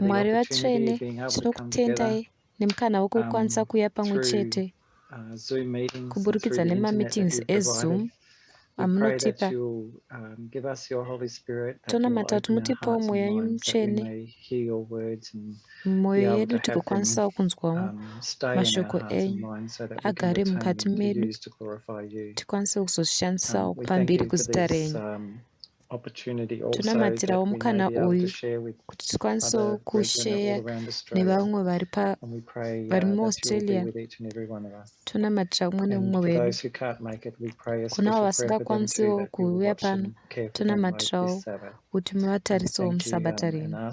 Mwari vatsvene, tinokutendai nemukana wekukwanisa kuuya pamwe chete kuburikidza nemameetings eZoom amunotipa. Tonamata kuti mutipewo Mweya wenyu Mutsvene mumwoyo yedu tigokwanisawo kunzwawo mashoko enyu agare mukati medu tikwanise kuzozvishandisawo pamberi kuzita renyu. Tonamatirawo mukana uyu kuti tikwanisewo kusheya nevamwe vari vari muAustralia. Tonamatira umwe neumwe wedu. Kuna avo vasingakwanisiwo kuuya pano, tonamatirawo kuti muvatarisewo muSabata rino.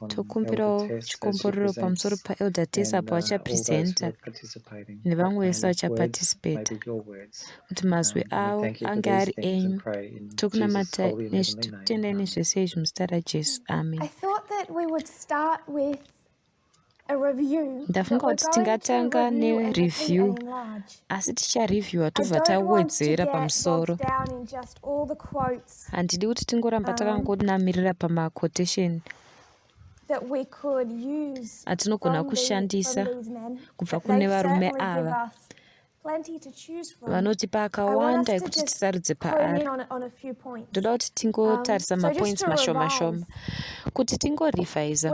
Tokumbirawo chikomborero pamusoro paElder Tess apo vachapresenta nevamwe vese vachaparticipata kuti mazwi avo ange ari enyu. Tokunamatai tokutendai nezvese izvi muzita raJesu. Amen. Ndafunga kuti tingatanga nereview asi tichareviewa tobva tawedzera pamusoro. Handidi kuti tingoramba takangonamirira pamaquotation atinogona kushandisa kubva kune varume ava vanotipa akawanda ekuti tisarudze paari. Ndoda kuti tingotarisa mapoints mashoma shoma kuti tingorevhaiza.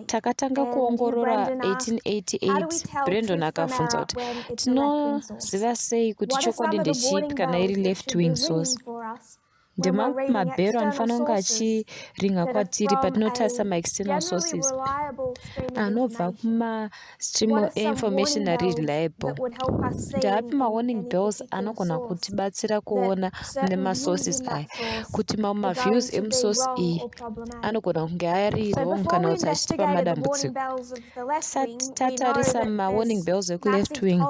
Takatanga kuongorora 1888. Brandon akabvunza kuti tinoziva sei kuti chokwadi ndechipi kana iri left wing source. Ndemamwe mabhero anofanira kunge achiringa kwatiri patinotarisa maexternal sources anobva kumastream einformation ari reliable. Ndeapi mawarning bells anogona kutibatsira kuona mune masources aya kuti mamwe maviews emusource iyi anogona kunge ari wrong kana kuti achitipa madambudziko. Tisati tatarisa mawarning bells ekuleft wing,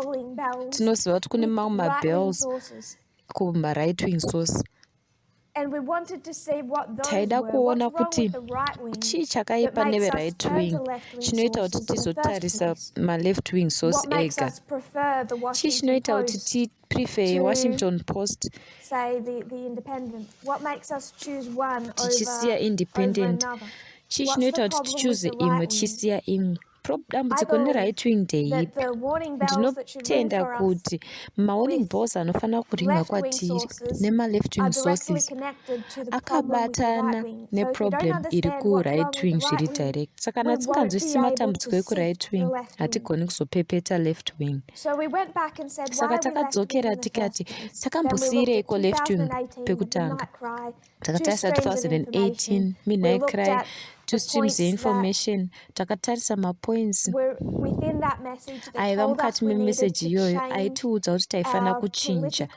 tinoziva kuti kune mamwe mabells kumaright wing source. Taida kuona kuti chii chakaipa neveright wing chinoita kuti tizotarisa maleft wing source ega. Chii chinoita kuti tiprefer Washington Post tichisiya Independent? Chii chinoita kuti tichuze imwe tichisiya imwe? Dambudziko neright wing ndeipi? Ndinotenda kuti mawarning bells anofanira kuringa kwatiri nemaleft wing sources akabatana neproblem iri kuright wing zviri direct. Saka kana tisinganzwisisi matambudziko ekuright wing, hatigoni kuzopepeta left wing. Saka takadzokera tikati takambosiyireiko left wing pekutanga? Takatarisa 2018 Midnight Cry, two streams einformation. Takatarisa mapoints aiva mukati memeseji iyoyo aitiudza kuti taifanira kuchinja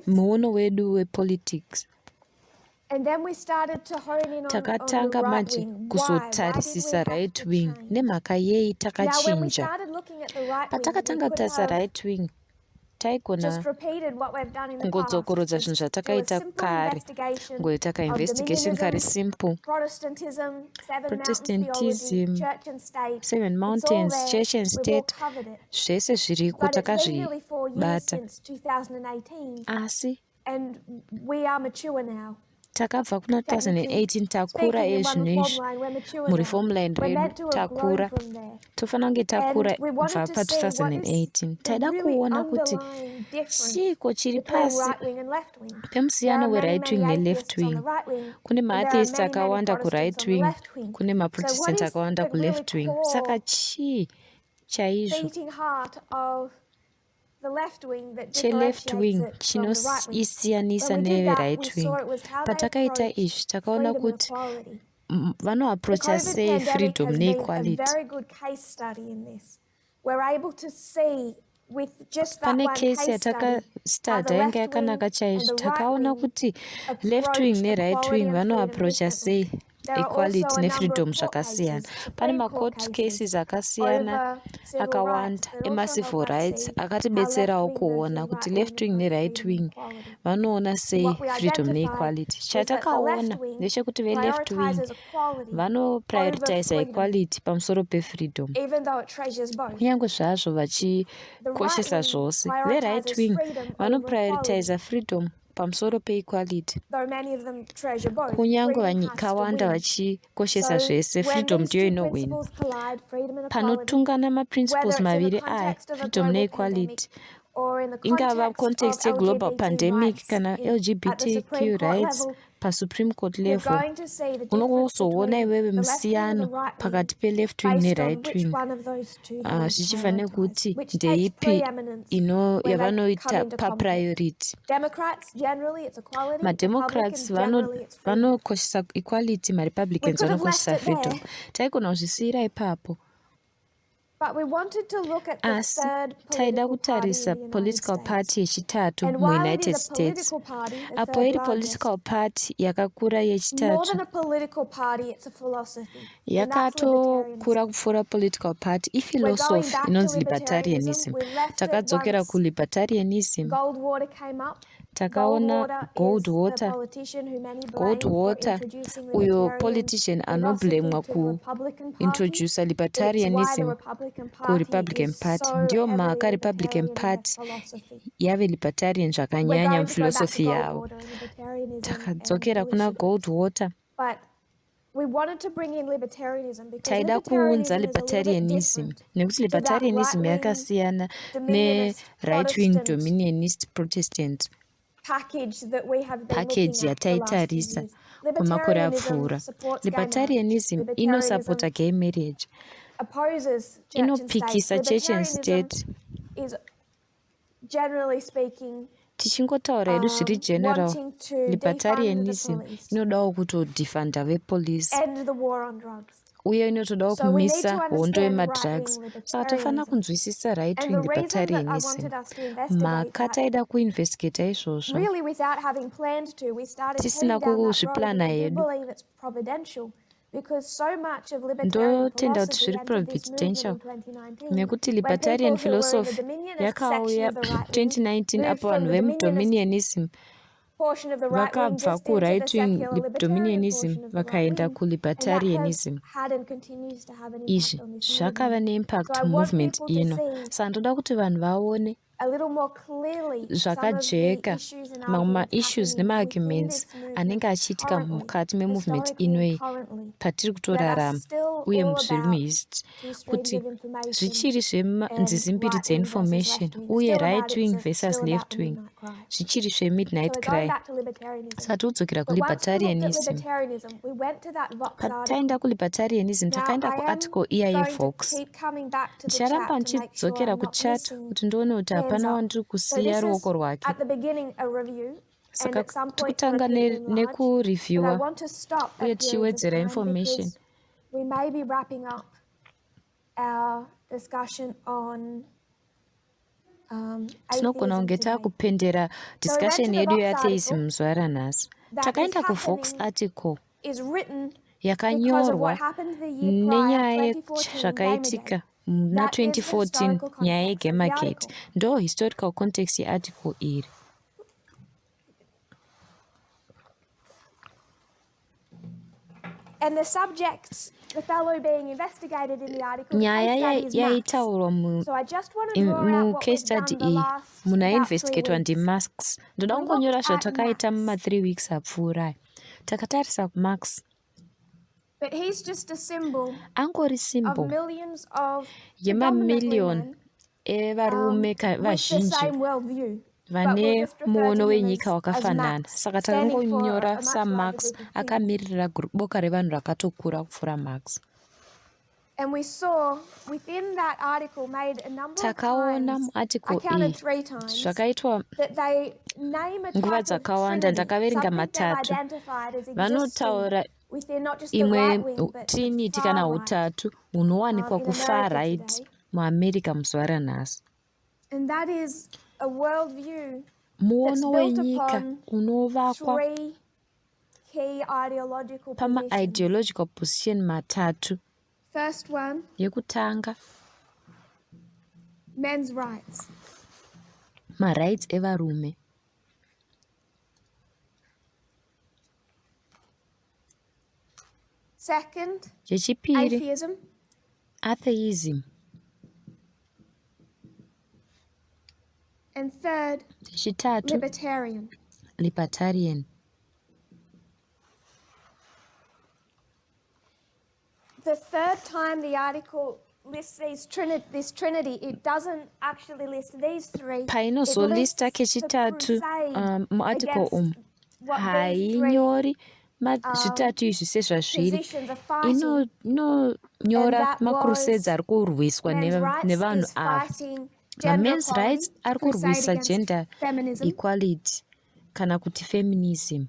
muono wedu wepolitics. Takatanga manje kuzotarisisa right wing. Nemhaka yei takachinja? Patakatanga kutarisa right wing, taigona kungodzokorodza zvinhu zvatakaita kare, kungoita kainvestigation kari simple. Protestantism, Seven Mountains, Church and State, zvese zviriko takazvibata. Asi takabva kuna 2018 takura ezvino izvi mureform line redu takura, tofanira kunge takura kubva pa2018. Taida kuona kuti chiiko chiri pasi pemusiyano weright wing neleft wing. Kune maatheist akawanda kuright wing, kune maprotestant akawanda kuleft wing. Saka chii chaizvo cheleft wing chinoisiyanisa neveright wing? Patakaita izvi takaona kuti vanoaprocha sei freedom neequality. Pane kesi yatakastadha yanga yakanaka chaizvo. Takaona kuti left wing neright wing vanoaprocha sei. Equality nefreedom zvakasiyana. Pane macourt cases akasiyana akawanda emacivil rights akatibetserawo kuona kuti left wing neright wing vanoona sei freedom neequality. Chatakaona ndechekuti veleft wing vanoprioritiza equality pamusoro pefreedom kunyange zvazvo vachikoshesa zvose. Veright wing vanoprioritiza freedom pamusoro peequality. Kunyange vakawanda vachikoshesa zvese, freedom ndiyo inohwina. Panotungana maprinciples maviri aya, freedom neequality, ingava context yeglobal pandemic kana LGBTQ rights pasupreme court level, unozoona iwewe musiyano pakati peleft wing neright wing ah, zvichibva nekuti ndeipi ino yavanoita papriority. Mademocrats vanokoshesa vano equality, marepublicans vanokoshesa freedom. Taigona kuzvisiyira ipapo. Asi taida kutarisa political party yechitatu muUnited States. Apo iri political party yakakura yechitatu, yakatokura kupfuura political party iphilosophy inonzi libertarianism. Takadzokera kulibertarianism. Takaona Goldwater, Goldwater uyo politician anoblemwa kuintroducer libertarianism kuRepublican Party. Ndiyo mhaka Republican Party yave libertarian zvakanyanya muphilosophy yavo. Takadzokera kuna Goldwater. Taida kuunza libertarianism nekuti libertarianism yakasiyana neright wing dominionist Protestant package yataitarisa kwemakore apfuura. Libertarianism inosapota gay marriage, inopikisa church and state. Tichingotaura hedu zviri general, libertarianism inodawo kutodefunda vepolice uye inotodawo kumisa hondo yemadrugs. Saka tofanira kunzwisisa right wing libertarianism. Mhaka taida kuinvestigata izvozvo tisina kuzviplana hedu. Ndotenda kuti zviri providential nekuti libertarian philosophy yakauya 2019 apo vanhu vemudominionism vakabva kuright wing dominionism vakaenda kulibertarianism. Izvi zvakava neimpact mumovement ino. Saka ndoda kuti vanhu vaone zvakajeka mamwe maissues nemaarguments anenge achiitika mukati memovement inoyi patiri kutorarama uye zviri muhistory kuti zvichiri zvenzizi mbiri dzeinformation uye right wing versus left wing zvichiri zvemidnight cry. Saka tikudzokera kulibertarianism. Pataenda kulibertarianism takaenda kuarticle iya yevox. Ndicharamba ndichidzokera kuchat kuti ndione kuti hapana wandiri kusiya ruoko rwake. Saka tikutanga nekureviewa uye tichiwedzera information. Tinogona kunge takupendera discussion yedu yeatheism muzuva ranhasi. Takaenda kuVox article yakanyorwa nenyaya yezvakaitika muna 2014 nyaya yeGamergate. Ndo historical context yearticle iri. Nyaya yaitaurwa mucase study iyi munhu ainvestigatwa ndiMarx. Ndoda kungonyora zvatakaita muma3 weeks apfuura aya. Takatarisa Marx. Angori symbol yemamiliyoni evarume vazhinji vane muono wenyika wakafanana. Saka takangonyora saMarx akamirira boka revanhu rakatokura kupfuura Marx. Takaona muarticle iyi zvakaitwa nguva dzakawanda, ndakaverenga matatu. Vanotaura imwe trinity kana hutatu hunowanikwa kufar right muAmerica muzuva ranhasi. Muono wenyika unovakwa Pamaideological position matatu. Yekutanga, marights evarume. Yechipiri, atheism. Yechitatu, libertarian. The third time the article lists these trini this trinity, it doesn't actually list these three. Painozolista kechitatu muarticle umu, hainyori zvitatu izvi sezvazviri. Inonyora macrusades ari kurwiswa nevanhu ava. Mamen's rights ari kurwisa gender equality kana kuti feminism.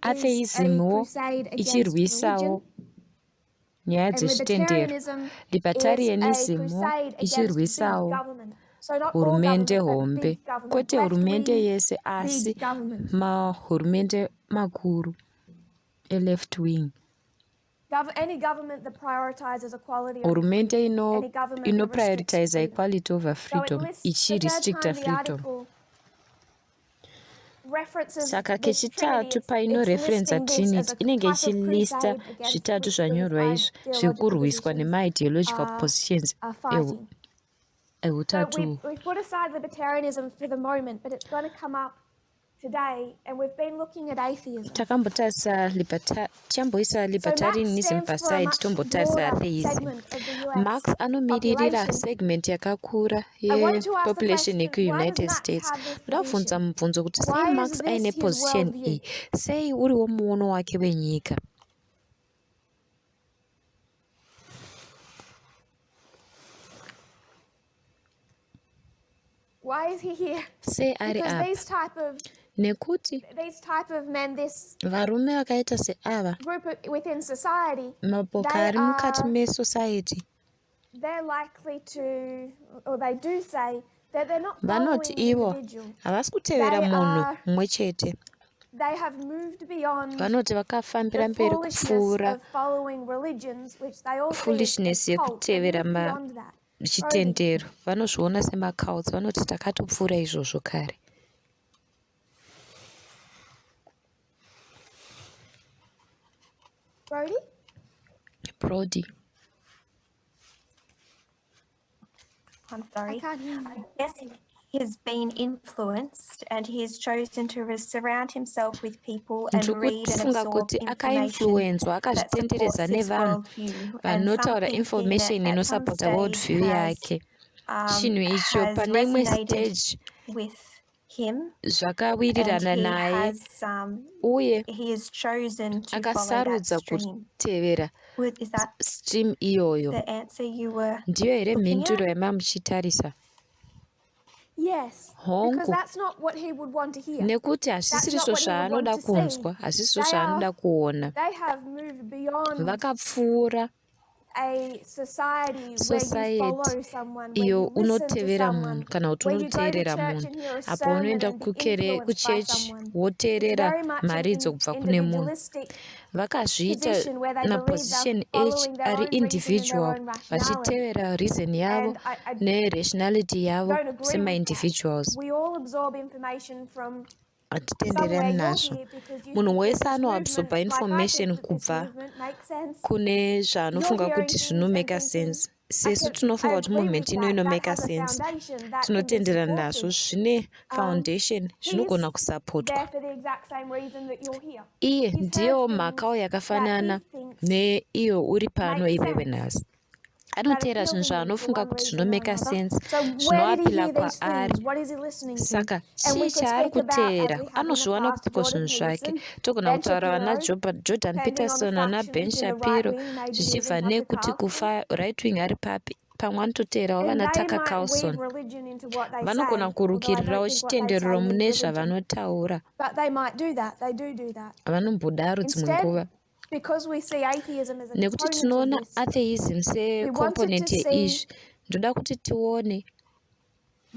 Atheism-wo ichirwisawo nyaya dzezvitendero, libertarianism-wo ichirwisawo hurumende hombe, kwete hurumende yese asi mahurumende makuru eleft wing. Hurumende inoprioritiza equality over freedom ichirestricta freedom. Saka kechitatu painoreferenza Trinity inenge ichilista zvitatu zvanyorwa izvi zviri kurwiswa nemaideological positions ehutatu uhu. Takambotarisa tichamboisa libertarianism paside tombotarisa atheism. Marx anomiririra segment yakakura yepopulation yekuUnited States. Ndoda kubvunza mubvunzo kuti sei Marx aine position iyi? Sei uriwo muono wake wenyika? Sei ari apa? Nekuti varume vakaita seava, mapoka ari mukati mesociety, vanoti ivo havasi kutevera munhu mumwe chete. Vanoti vakafambira mberi kupfuura foolishness yekutevera chitendero. Vanozviona semacults, vanoti takatopfuura izvozvo kare. Brody? Brody. I'm sorry. I can't hear you. I guess he has been influenced and he has chosen to surround himself with people and Ndiri read and kufunga absorb kuti information akainfluenzwa that supports akazvitendereza his nevanhu worldview. And vanotaura something in it information at some inosapota stage worldview has yake. Chinhu icho has pane imwe resonated stage with him and zvakawirirana he naye has uye he has chosen to follow that akasarudza stream. kutevera Is that stream iyoyo. the answer you were Ndiyo here looking mhinduro at? yamamuchitarisa? Yes, because Hongu, that's not what he would want to hear. nekuti That's hazvisirizvo not what he would want zvaanoda to see. kunzwa, hazvisizvo They zvaanoda are kuona. they have moved beyond Vakapfuura a society where you society follow someone, where iyo you listen to unotevera munhu someone, kana kuti where you go to unoteerera church munhu and hear a apo sermon unoenda and be kukere influenced by kuchechi someone. It's woteerera very much an mharidzo kubva kune munhu individualistic vakazviita position where they believe they're naposition h following their ari own reason and their individual own rationality. vachitevera reason yavo And I nerationality yavo don't agree with that. semaindividuals We all absorb information from Hatitenderani somewhere. You're nazvo. here because you Munhu think that wese this movement, anoabsorba like I information think that this kubva movement makes sense. kune You're zvaanofunga hearing kuti things and zvinomeka thinking, sense. I Sesu can I tinofunga kuti agree with movement ino that. That inomeka has a sense. foundation that can be Tinotenderana nazvo supported. zvine foundation He's zvinogona kusapotwa. there for the exact same reason that you're here. Iye He's heard ndiyo things mhakawo that he yakafanana thinks neiyo uri pano make iwewe sense. nhasi. That Anoteera appeal zvinhu to him for zvaanofunga one kuti reason or zvinomeka another. sense, So where did he zvinoapila hear these kwaari. things? What is he listening to? Saka And chii we could chaari speak about, as kuteera? we have in the Anozviwana past, kupiko Jordan zvinhu zvake? Peterson, Togona Ben kutaura vana Shapiro, Jordan depending on the Peterson, vana faction Ben within the right Shapiro, wing, maybe even zvichibva Tucker nekuti Carlson. kufa right wing ari papi. Pamwe anototeerawo And vana they Tucker might weave Carlson. religion into what they Vanogona say, although I don't kurukirirawo think what they say chitenderero needs mune religion. zvavanotaura. But they might do that. They do do that. Vanombodaro dzimwe Instead, nguva. because we see atheism as a Nekuti component of tinoona this, atheism we wanted secomponent to see yeizvi, ndoda kuti tione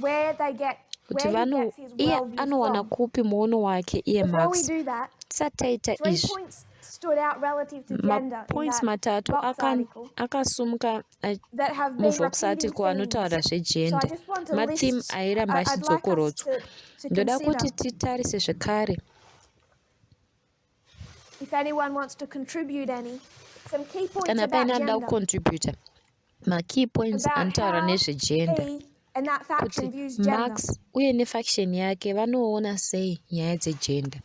where they get Kuti vano iye anowana kupi muono wake iye Marx. Tisati taita izvi, mapoints matatu akasumuka muVox article anotaura zvegender, matheme airamba achidzokorodzwa. Ndoda kuti titarise zvekare kana paine anoda kucontributa makey points anotaura nezvegender kuti Marx uye nefaction yake vanoona sei nyaya dzegender.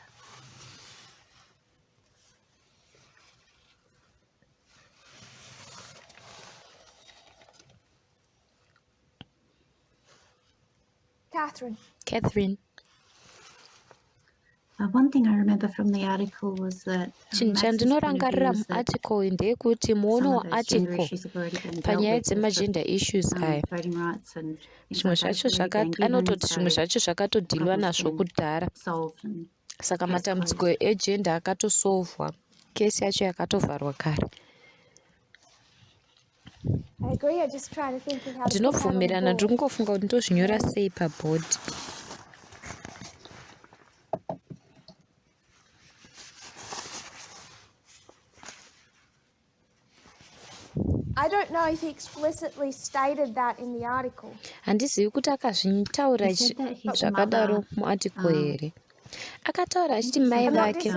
Catherine. Catherine. One thing I remember from the article was that Chinhu chandinorangarira muarticle iyi ndeyekuti muono wearticle panyaya dzemagender issues aya zvimwe zvacho anototi zvimwe zvacho zvakatodhilwa nazvo kudhara saka matambudziko egender akatosolvwa kesi yacho yakatovharwa kare. Ndinobvumirana, ndiri kungofunga kuti ndozvinyora sei pabhodhi. Handizivi kuti akazvitaura zvakadaro muarticle here. Akataura achiti mai vake.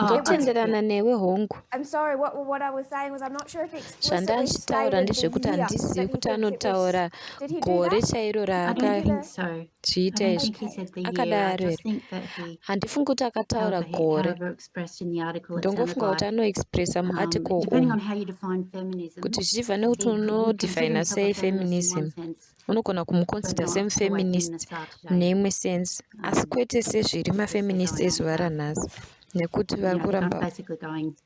Ndotenderana newe hongu. Zvandandichitaura ndezvekuti handizivi kuti anotaura gore chairo raakazviita izvi. Akadaro here? Handifungi kuti akataura gore. Ndongofunga kuti anoexpressa muarticle umu kuti zvichibva nekuti unodefina sei feminism. Unogona kumuconsider semufeminist mune imwe sense asi kwete sezviri mafeminist ezuva ranhasi nekuti vari kuramba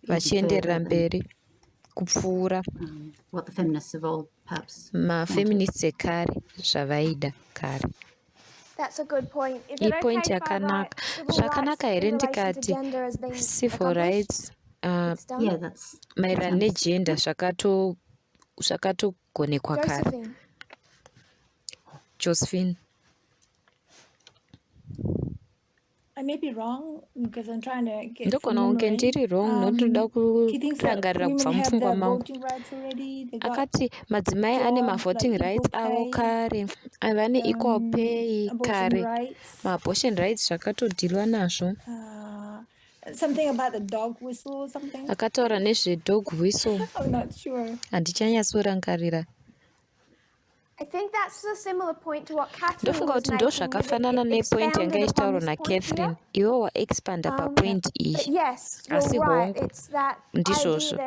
vachienderera mberi kupfuura mafeminists ekare zvavaida kare. Ipoint yakanaka. Zvakanaka here ndikati civil rights maererano negender zvakatogonekwa kare. Josephine. Ndogona kunge ndiri wrong nokuti ndoda kurangarira kubva mupfungwa mangu. Akati madzimai ane mavoting rights avo kare, vane equal pay kare, maabortion rights zvakatodhilwa nazvo. Akataura nezvedog whistle. Handichanyatsorangarira. Ndofunga kuti ndozvakafanana nepoint yanga ichitaurwa naCatherine. Iwe waexpanda papoint iyi. Asi hongu, ndizvozvo.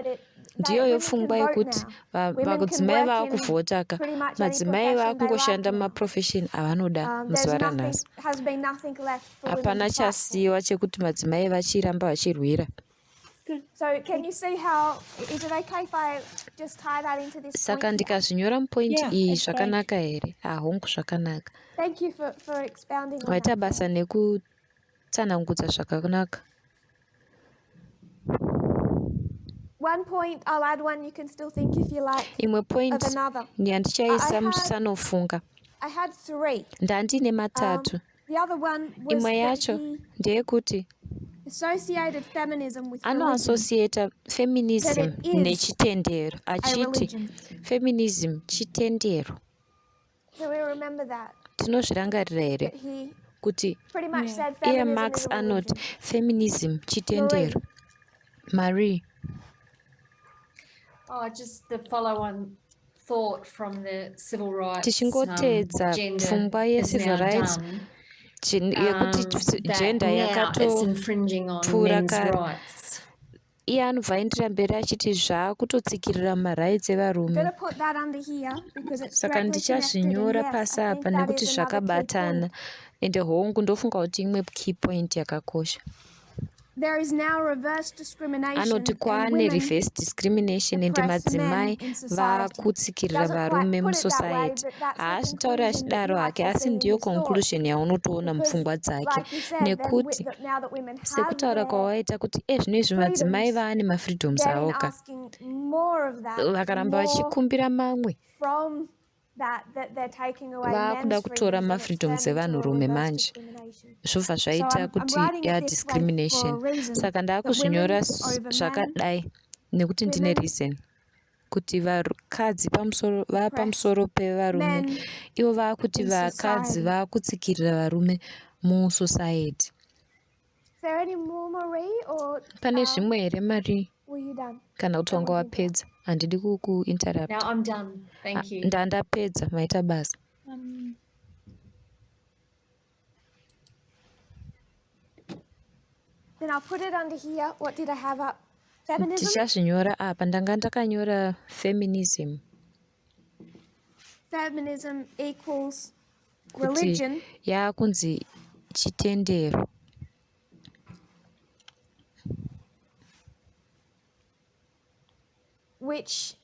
Ndiyoyo pfungwa yekuti vadzimai vaakuvhota ka. Madzimai vaakungoshanda mumaprofession avanoda muzuva ranhasi. Hapana chasiyiwa chekuti madzimai vachiramba vachirwira. Saka ndikazvinyora mupoint iyi zvakanaka here? Hongu zvakanaka. Waita basa nekutsanangudza zvakanaka. Imwe point yandichaisa musanofunga. Ndandine matatu. Imwe yacho ndeyekuti anoassociata feminism nechitendero achiti feminism chitendero. Tinozvirangarira here kuti iye Marx anoti feminism chitendero? Marie. Oh, just the follow-on Tichingoteedza pfungwa yecivil rights yekuti gender yakatopfuura kare, iye anobva aenderera mberi achiti zvakutotsikirira marights evarume. Saka ndichazvinyora pasi apa nekuti zvakabatana ende hongu ndofunga kuti imwe key point yakakosha. Anoti kwaane reverse discrimination ende madzimai vakutsikirira varume musociety. Haazvitauri achidaro hake asi ndiyo conclusion yaunotoona mupfungwa dzake nekuti sekutaura kwawaita kuti ezvino izvi madzimai vaane mafreedoms avo ka vakaramba vachikumbira mamwe. Vaakuda kutora mafreedoms evanhurume manje zvobva zvaita kuti yadiscrimination. Saka ndaakuzvinyora zvakadai nekuti ndine reason kuti vakadzi pamusoro vaa pamusoro pevarume ivo vaakuti vakadzi vaakutsikirira varume musociety. Pane zvimwe here Marie kana kuti wanga wapedza? Handidi kukuinterrupta. Ndandapedza, maita basa. Tichazvinyora apa ndanga ndakanyora feminism. Feminism equals kuti yaakunzi chitendero. Which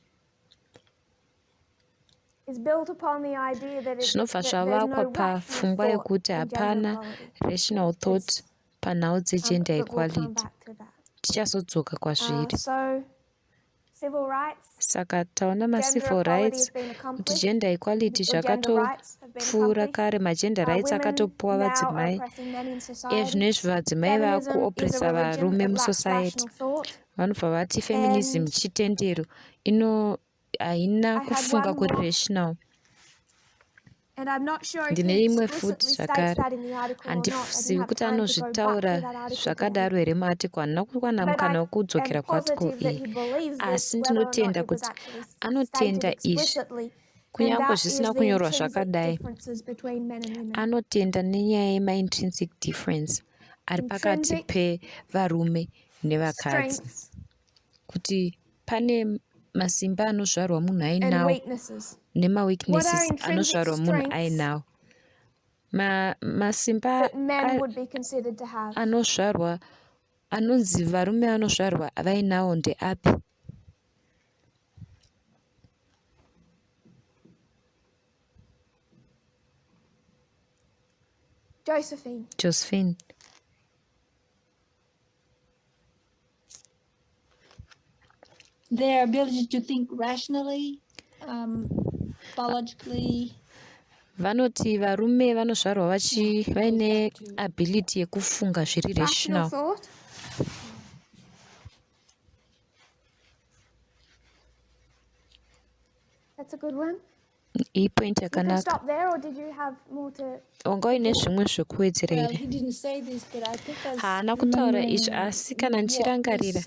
Zvinobva zvavakwa pafungwa yekuti hapana rational thought panhau dzegender equality. Tichazodzoka kwazviri. Saka taona macivil rights kuti gender equality zvakatopfuura kare magender rights akatopuwa vadzimai ezvino izvi vadzimai vakuopresa varume musociety vanobva vati feminism chitendero ino haina kufunga kuri rational Ndine imwe futi zvakare. Handizivi kuti anozvitaura zvakadaro here muarticle. Handina kuwana mukana wekudzokera kuarticle iyi. Asi ndinotenda kuti anotenda izvi kunyange zvisina kunyorwa zvakadai. Anotenda nenyaya yemaintrinsic difference ari pakati pevarume nevakadzi. Kuti pane masimba anozvarwa munhu ainawo nemaweaknesses anozvarwa munhu ainawo. Ma, masimba anozvarwa anonzi varume anozvarwa vainawo ndeapi? Josephine. Josephine. Their ability to think rationally, biologically. Vanoti varume vanozvarwa vachi vaine ability yekufunga zviri rational. That's a good one. Ipoint yakanaka. Wanga uine zvimwe zvekuwedzera here? Haana kutaura izvi asi kana ndichirangarira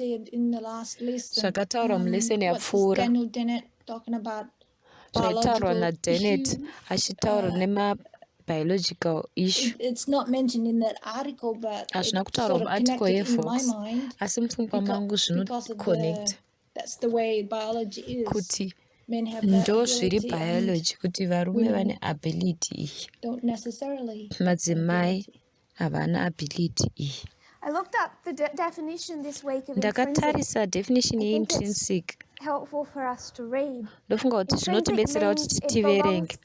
zvakataurwa mulesson yapfuura zvaitaurwa naDennett achitaura nemabiological issue hazvina kutaurwa muarticle yeVox asi mupfungwa mangu zvinoconnecta kuti ndozviri biology kuti varume vane ability iyi madzimai havana ability iyi. Ndakatarisa definition yeintrinsic ndofunga kuti zvinotibetsera kuti tiverenge.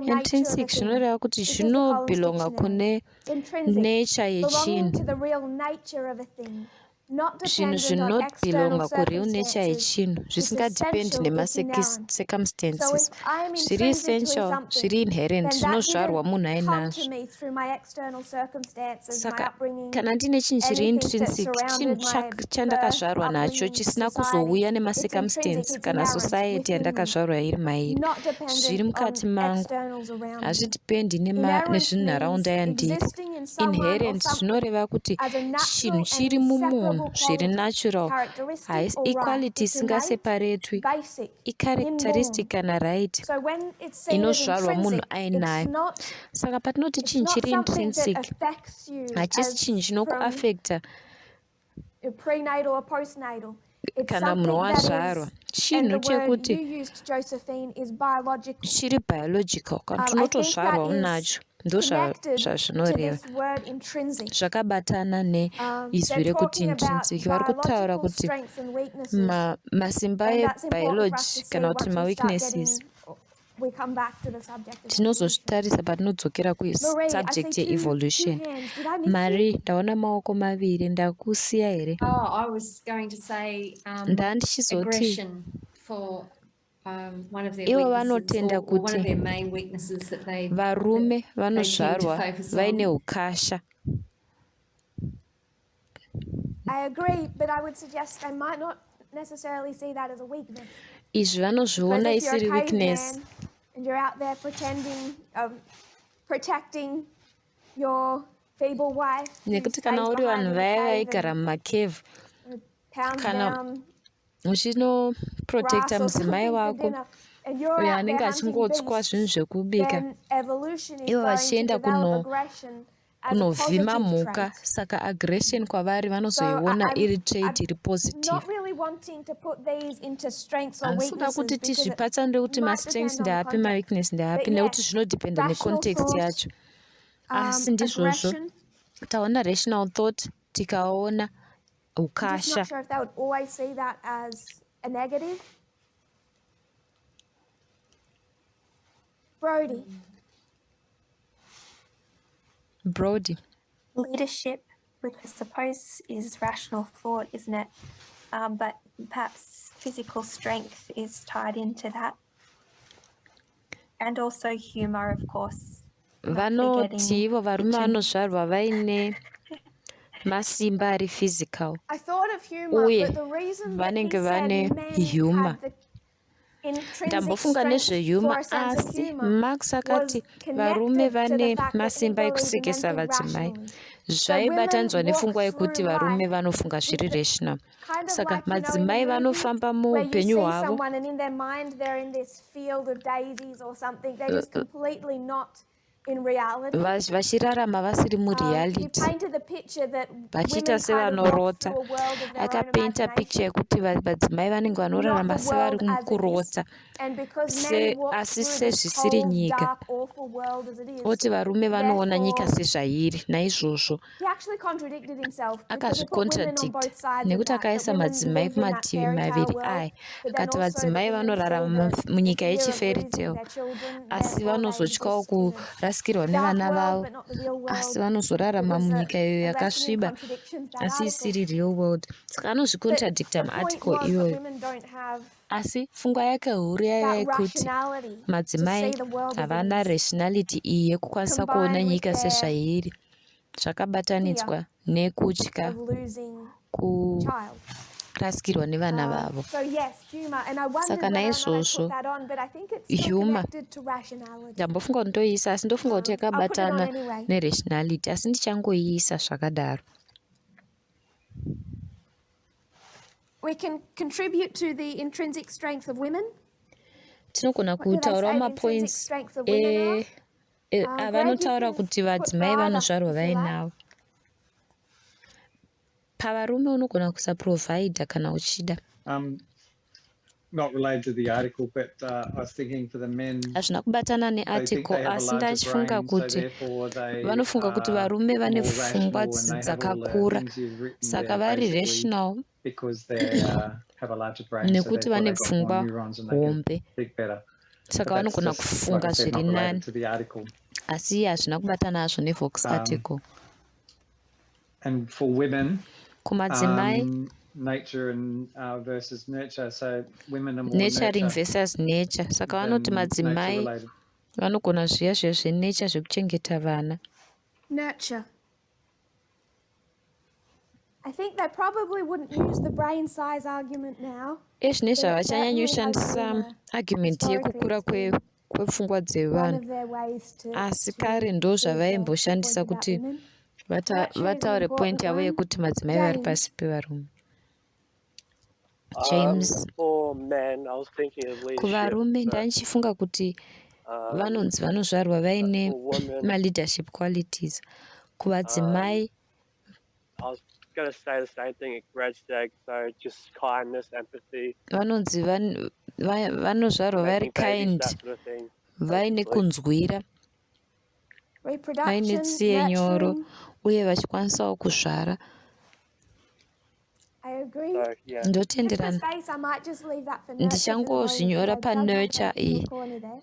Intrinsic zvinoreva kuti zvinobelonga kune nature yechinhu. Zvinhu zvinobelonga kureal nature yechinhu zvisingadependi nemacircumstances zviri essential zviri inherent zvinozvarwa munhu ainazvo. Saka kana ndiine chinhu chiri intrinsic chinhu chandakazvarwa nacho chisina kuzouya nemacircumstance kana society yandakazvarwa iri mairi zviri mukati mangu hazvidependi nezvinharaunda yandiri. Inherent zvinoreva kuti chinhu chiri mumunhu zviri natural haisi equality isingaseparetwi icharacteristic kana right inozvarwa munhu ainayo. Saka patinoti chinhu chiri intrinsic hachisi chinhu chinokuaffecta kana munhu wazvarwa chinhu chekuti chiri biological kana kuti unotozvarwa unacho ndozvazvinoreva zvakabatana neizwi rekuti intrinsic vari kutaura kuti masimba ebiology kana kuti maweaknesses Tinozozvitarisa patinodzokera kusubject yeevolution. Marie, ndaona maoko maviri, ndakusiya here? Oh, I was going to say Ndandichizoti aggression for Ivo vanotenda kuti varume vanozvarwa vaine ukasha. Izvi vanozviona isiri weakness. Nekuti kana uri vanhu vaya vaigara mumakevhu kana uchinoprotecta mudzimai wako uyo anenge achingotswa zvinhu zvekubika ivo vachienda kunovhima mhuka saka aggression kwavari vanozoiona iri trait iri positive handisikuda kuti tizvipatsanure kuti mastrengths ndeapi maweakness ndeapi nekuti zvinodependa necontext yacho asi ndizvozvo taona rational thought tikaona ukasha. Sure if they would always see that as a negative. Brody. Brody. Leadership, which I suppose is rational thought, isn't it? But perhaps physical strength is tied into that. And also humor, of course. Vanoti ivo varume vanozvarwa vaine masimba ari physical uye vanenge vane humor. Ndambofunga nezvehumor asi Marx akati varume vane masimba ekusekesa vadzimai. Zvaibatanidzwa nepfungwa yekuti varume vanofunga zviri rational. Saka madzimai vanofamba muupenyu hwavo vachirarama vasiri mureality vachiita sevanorota. Akapainta picture yekuti vadzimai vanenge vanorarama sevari kurota asi sezvisiri nyika. Oti varume vanoona nyika sezvairi naizvozvo akazvicontradicta nekuti akaisa madzimai kumativi maviri aya akati vadzimai vanorarama munyika yechifairy tale asi vanozotyawo kurasikirwa nevana vavo asi vanozorarama munyika iyo yakasviba asi isiri real world saka anozvicontradicta muarticle iyoyo Asi pfungwa yake huru yaiva yekuti madzimai havana rationality iyi yekukwanisa kuona nyika sezvairi zvakabatanidzwa nekutya kurasikirwa nevana vavo. Saka naizvozvo humor ndambofunga kuti ndoiisa asi ndofunga kuti yakabatana nerationality asi ndichangoiisa zvakadaro. We can contribute to the intrinsic strength of women. Tinogona kutaurawo mapoints e, e, avanotaura kuti vadzimai vanozvarwa vainavo. Pavarume unogona kusaprovhaidha kana uchida. Hazvina kubatana nearticle asi ndachifunga kuti vanofunga kuti varume vane pfungwa dzakakura saka vari rational nekuti vane pfungwa hombe saka vanogona kufunga zviri nani asi hazvina kubatana hazvo nevox article. And for women, kumadzimai nature and versus nurture, so women are more nurturing nurture versus nature saka vanoti than nature madzimai related. vanogona zviya zviya zvenature zvekuchengeta vana. Nurture. I think they probably wouldn't use the brain size argument now. Ezvinezvi havachanyanyoshandisa argument yekukura kwepfungwa dzevanhu asi kare ndozvavaimboshandisa kuti vataure point yavo yekuti madzimai vari pasi pevarume. James. Kuvarume ndandichifunga kuti vanonzi vanozvarwa vaine maleadership qualities. Kuvadzimai vanonzi vanozvarwa vari kind, vaine kunzwira, vaine tsiye nyoro uye vachikwanisawo kuzvara. Ndotenderana. Ndichangozvinyora panurture iyi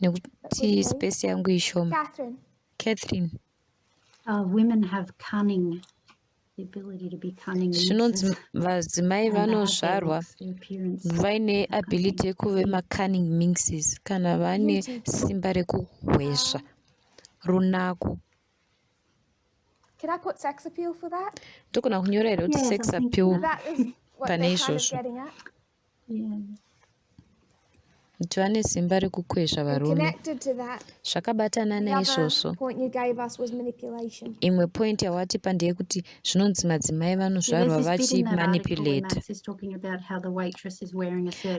nekuti space yangu ishoma. Catherine. Women have cunning. Zvinonzi vadzimai vanozvarwa vaine ability yekuve macunning minxes kana vane simba rekuhwezva runako. Ndogona kunyora here kuti sex appeal pane izvozvo? Kuti vane simba rekukwezva varume. Zvakabatana naizvozvo, imwe point yawatipa ndeyekuti zvinonzi madzimai vanozvarwa vachimanipulate.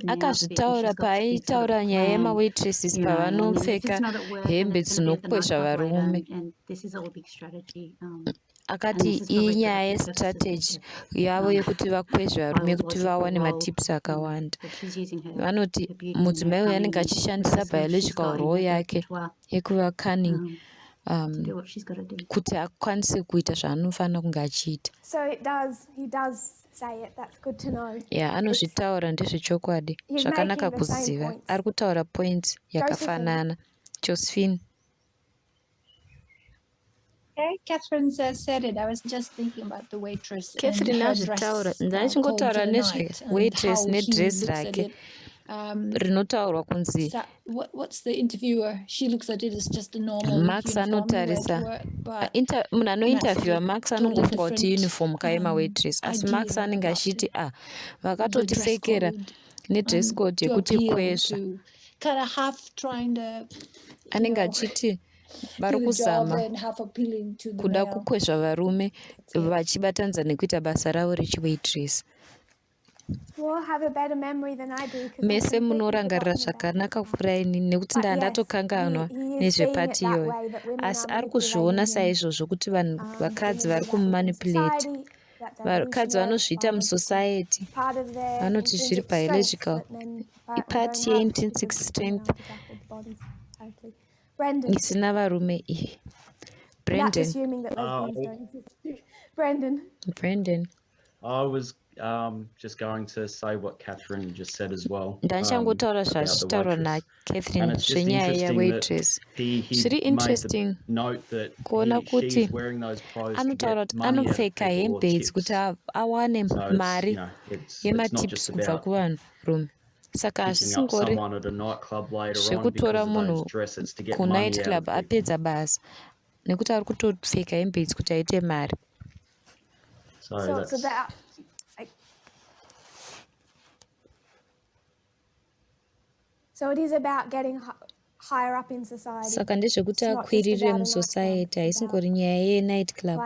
Akazvitaura paaitaura nyaya yemawaitresses pavanopfeka hembe dzinokwezva varume. Akati inyaya yestrategy yavo yekuti vakwezve varume kuti vawane matips akawanda. Vanoti mudzimai uyu anenge achishandisa biological role yake yekuva cunning kuti akwanise kuita zvaanofanira kunge achiita. Ya, anozvitaura ndezvechokwadi. Zvakanaka kuziva. Ari kutaura point yakafanana. Josephine. Catherine azvitaura ndachingotaura nezvewaitress nedress rake rinotaurwa kunzi Max anotarisa munhu anointerviewa Max anongofunga kuti uniform kaye mawaitress asi Max anenge achiti a vakatotipfekera nedress code yekuti kwezva anenge achiti vari kuzama kuda kukwezva varume vachibatanidza nekuita basa ravo rechiwaitress. Mese munorangarira zvakanaka kupfuura inini nekuti ndaa ndatokanganwa nezvepati iyoyo. Asi ari kuzviona saizvozvo kuti vanhu vakadzi vari kumumanipulate. Vakadzi vanozviita musociety vanoti zviri biological. Ipati yeintrinsic strength isina varume iyi. Brandon. Brandon. I was just going to say what Catherine just said as well. Ndachangotaura zvazvitaurwa naCatherine zvenyaya yawaitress. Zviri interesting kuona kuti anotaura kuti anopfeka hembe idzi kuti awane mari yematips kubva kuvanhurume. Saka hazvisingori zvekutora munhu kunight club apedza basa nekuti ari kutopfeka hembe idzi kuti aite mari. So it is about getting higher up in society. Saka ndezvekuti akwirire musociety, haisingori nyaya yenight club.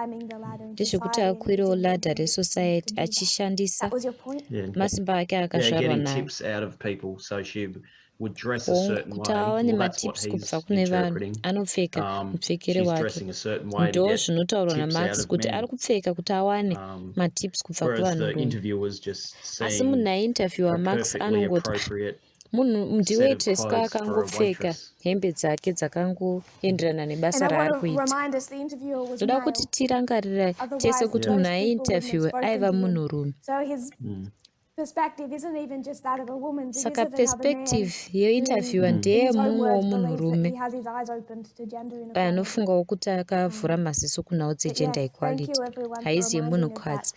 Ndezvekuti akwirewo ladder resociety achishandisa masimba ake akazvarwa nayo. Hongu, kuti awane matips kubva kune vanhu, anopfeka mupfekere wake. Ndo zvinotaurwa naMax kuti ari kupfeka kuti awane matips kubva kuvanhurume. Asi munhu aiinterviewa Max anongoti munhu ndiwaitress ka akangopfeka hembe dzake dzakangoenderana nebasa raari kuita. Ndoda kuti tirangarire tese kuti munhu aiinterviewa aiva munhurume. Saka perspective yeinterviewer ndeyemumwewo munhurume anofungawo kuti akavhura maziso kunhau dzegender equality, haizi yemunhukadzi.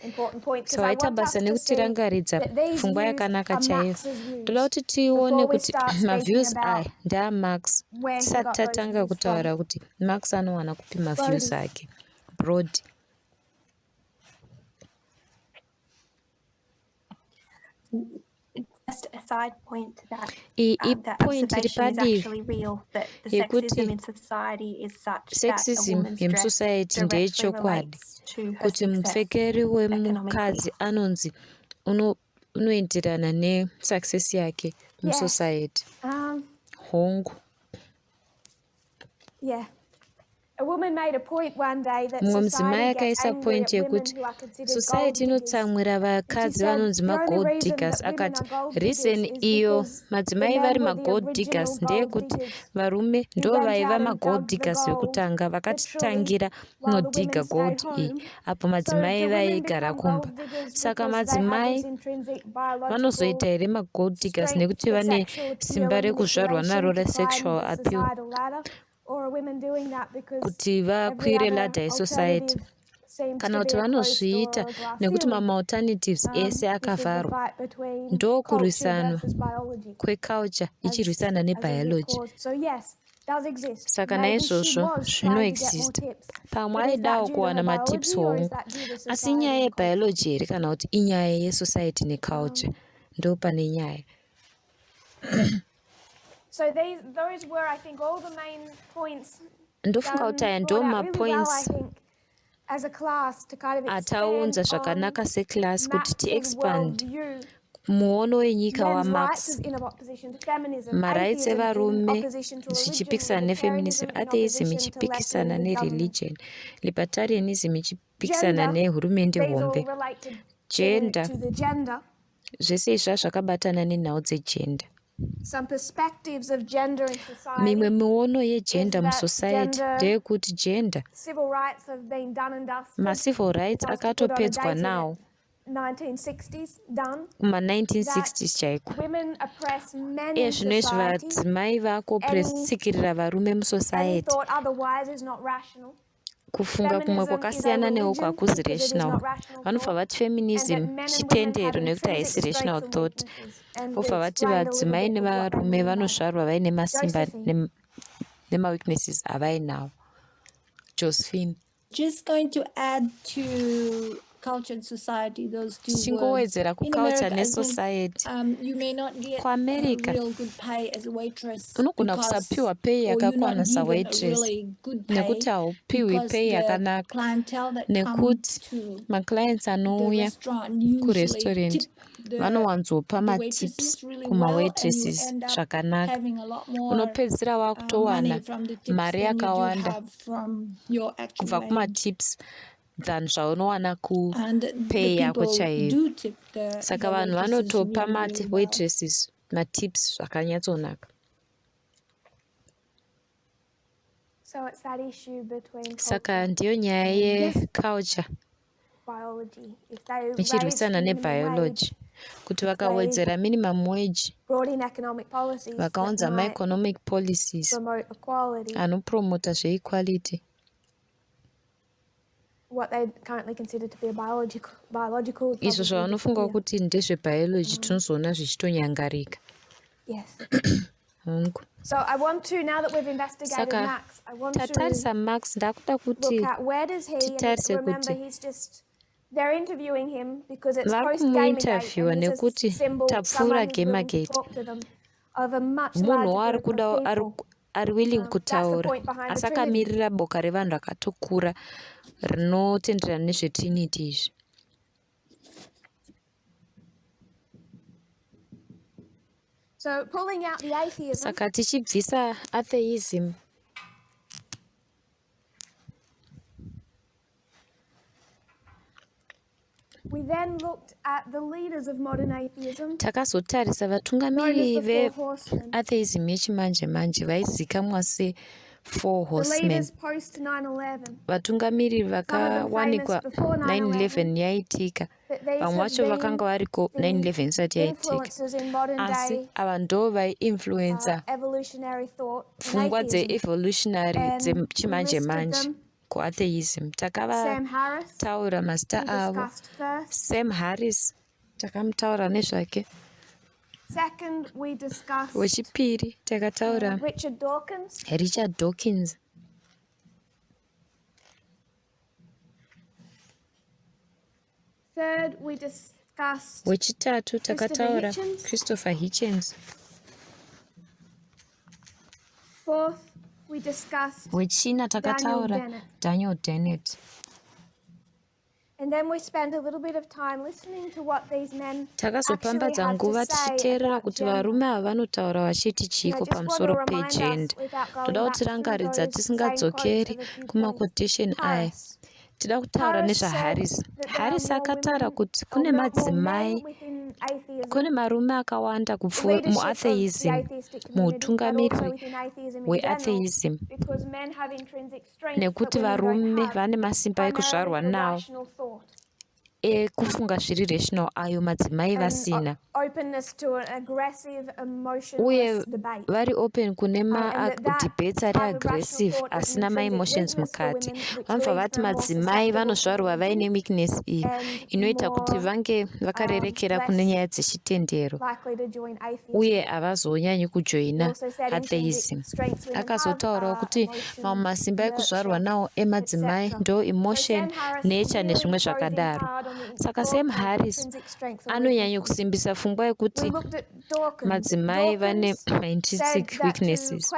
So waita basa nekutirangaridza pfungwa yakanaka chaiyo. Ndoda kuti tione kuti maviews aya ndeaMax tisati tatanga kutaura kuti Max anowana kupi maviews ake. Brody. Iyi ipoint iri padivi yekuti sexism yemusociety ndeyechokwadi kuti mupfekeri wemukadzi anonzi unoenderana nesuccess yake musociety. Hongu. Mumwe mudzimai akaisa point yekuti society inotsamwira vakadzi vanonzi magold diggers akati reason iyo madzimai vari magold diggers ndeyekuti varume ndo vaiva magold diggers vekutanga vakatitangira kunodhiga gold iyi apo madzimai vaigara kumba saka madzimai vanozoita here magold diggers nekuti vane simba rekuzvarwa naro resexual appeal kuti vakwire ladder yesociety. Kana kuti vanozviita nekuti mamaalternatives ese akavharwa. Ndokurwisanwa kweculture ichirwisana nebiology. Saka naizvozvo zvinoexista. Pamwe aidawo kuwana matips hongu. Asi inyaya yebiology here kana kuti inyaya yesociety neculture? Ndopane nyaya. Ndofunga kuti aya ndo mapoints ataunza zvakanaka seclass kuti tiexpand muono wenyika waMarx, marights evarume zvichipikisana nefeminism, atheism ichipikisana nereligion, libertarianism ichipikisana nehurumende hombe, gender, zvese izvi zvakabatana nenhau dzegender. Mimwe miono yegender musociety ndeyekuti gender, macivil rights akatopedzwa nawo kuma-1960s chaiko. Iye zvino izvi vadzimai vakupresitsikirira varume musociety. Kufunga kumwe kwakasiyana neuku hakuzi rational. Vanobva vati feminism chitendero nekuti haisi rational thought. Vobva vati vadzimai nevarume vanozvarwa vaine masimba nemaweaknesses avainawo. Josephine. Just going to add to culture and society, those two words. Tichingowedzera In kuculture America, I think nesociety. you may not get a KuAmerica real good pay as a waitress unogona because, kusapiwa pay or you're not yakakwana given a sawaitress really good pay nekuti haupiwi because pay the yakanaka clientele that come nekuti to maclients the anouya restaurant usually kurestaurant tip the vanowanzopa the matips waitresses really well and you kumawaitresses end up zvakanaka. having a lot more Unopedzisira money wakutowana from the tips mari than you do yakawanda have from your actual kubva wage. kumatips than zvaunowana And the kupay yako people chaiyo. do tip the Saka the vanhu waitresses vanotopa really, really well. mawaitresses matips zvakanyatsonaka. So it's that issue between Saka culture ndiyo nyaya and yeculture biology. If they raised ichirwisana the minimum wage, nebiology kuti if they vakawedzera minimum wage brought in economic policies that vakaunza might maeconomic policies promote equality, anopromota zveequality what they currently consider to be a biological, biological would izvo probably zvavanofunga disappear. kuti ndezvebiology tinozoona zvichitonyangarika. Yes. Hongu. So I want to, now that we've investigated Saka Max, I want to tatarisa Max, ndakuda kuti look at where does he, and titarise remember kuti he's just, they're interviewing him because it's vari post Gamergate kumuinterviewa and he's a nekuti symbol, tapfuura someone who's willing to Gamergate. talk to them of a much Munhu larger waari group of kuda ari, people. ari willing That's the kutaura point behind the asi Trinity. akamirira boka revanhu rakatokura rinotenderana nezvetrinity izvi. So pulling out the atheism, Saka tichibvisa atheism, we then looked at the leaders of modern atheism, takazotarisa known as vatungamiri the Four Horsemen. veatheism yechimanje manje vaizikamwa sefour The horsemen. leaders post 9/11. Vatungamiri Some of them famous vakawanikwa before 9/11, 9/11 yaitika, but these vamwe have vacho been vakanga variko the 9/11 isati yaitika, influencers in modern asi day ava ndo vaiinfluensa evolutionary thought and pfungwa atheism. dzeevolutionary And we dzechimanje listed manje them. kuatheism. Sam Harris, Takavataura mazita we avo. discussed first. Sam Harris takamutaura nezvake. Second, we discussed Wechipiri takataura Richard Dawkins. Richard Dawkins. Third, we discussed Wechitatu Christopher takataura Hitchens. Christopher Hitchens. Fourth, we discussed Wechina Daniel takataura Dennett. Daniel Dennett. And then we spent a little bit of time listening to what these men actually Takazopambadza had to nguva say tichiteerera about kuti gender. varume ava vanotaura vachiti And I chiiko just want to pamusoro remind us, pegender. without Toda going back through kutirangaridza those same quotes tisingadzokeri of a few points, kumaquotation aya. Harris. Tida kutaura Harris said nezvaHarris. that there are Harris more akataura women kuti or kune more men madzimai, within kune atheism, marume akawanda the kupfuura leadership of the muatheism, atheistic community, but also muutungamiriri within atheism in general, hweatheism, because men have intrinsic strengths that nekuti women don't varume have, vane masimba primarily ekuzvarwa for nawo rational thought. ekufunga zviri rational ayo madzimai vasina uye vari open kune madebates ari aggressive asina maemotions mukati. Vanobva vati madzimai vanozvarwa vaine weakness iyi inoita kuti vange vakarerekera kune nyaya dzechitendero uye havazonyanyi kujoina atheism. Akazotaurawo kuti mamwe masimba ekuzvarwa nawo emadzimai ndo emotion, nature nezvimwe zvakadaro. Saka Sam Harris anonyanya kusimbisa pfungwa yekuti madzimai vane maintrinsic weaknesses.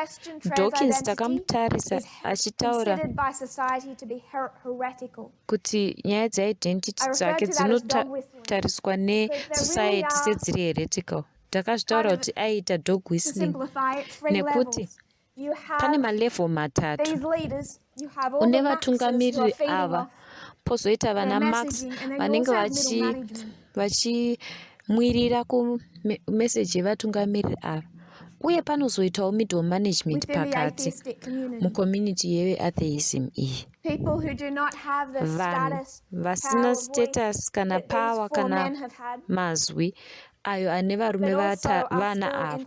Dawkins takamutarisa achitaura kuti nyaya dzeidentity dzake dzinotariswa nesociety sedziri heretical. Takazvitaura kuti aiita dog whistling nekuti pane malevel matatu. Une vatungamiriri ava pozoita vana Marx vanenge vachimwirira kumeseji yevatungamiriri ava uye panozoitawo middle management pakati mucommunity yeatheism iyi. Vanhu vasina status kana power kana mazwi ayo ane varume vana ava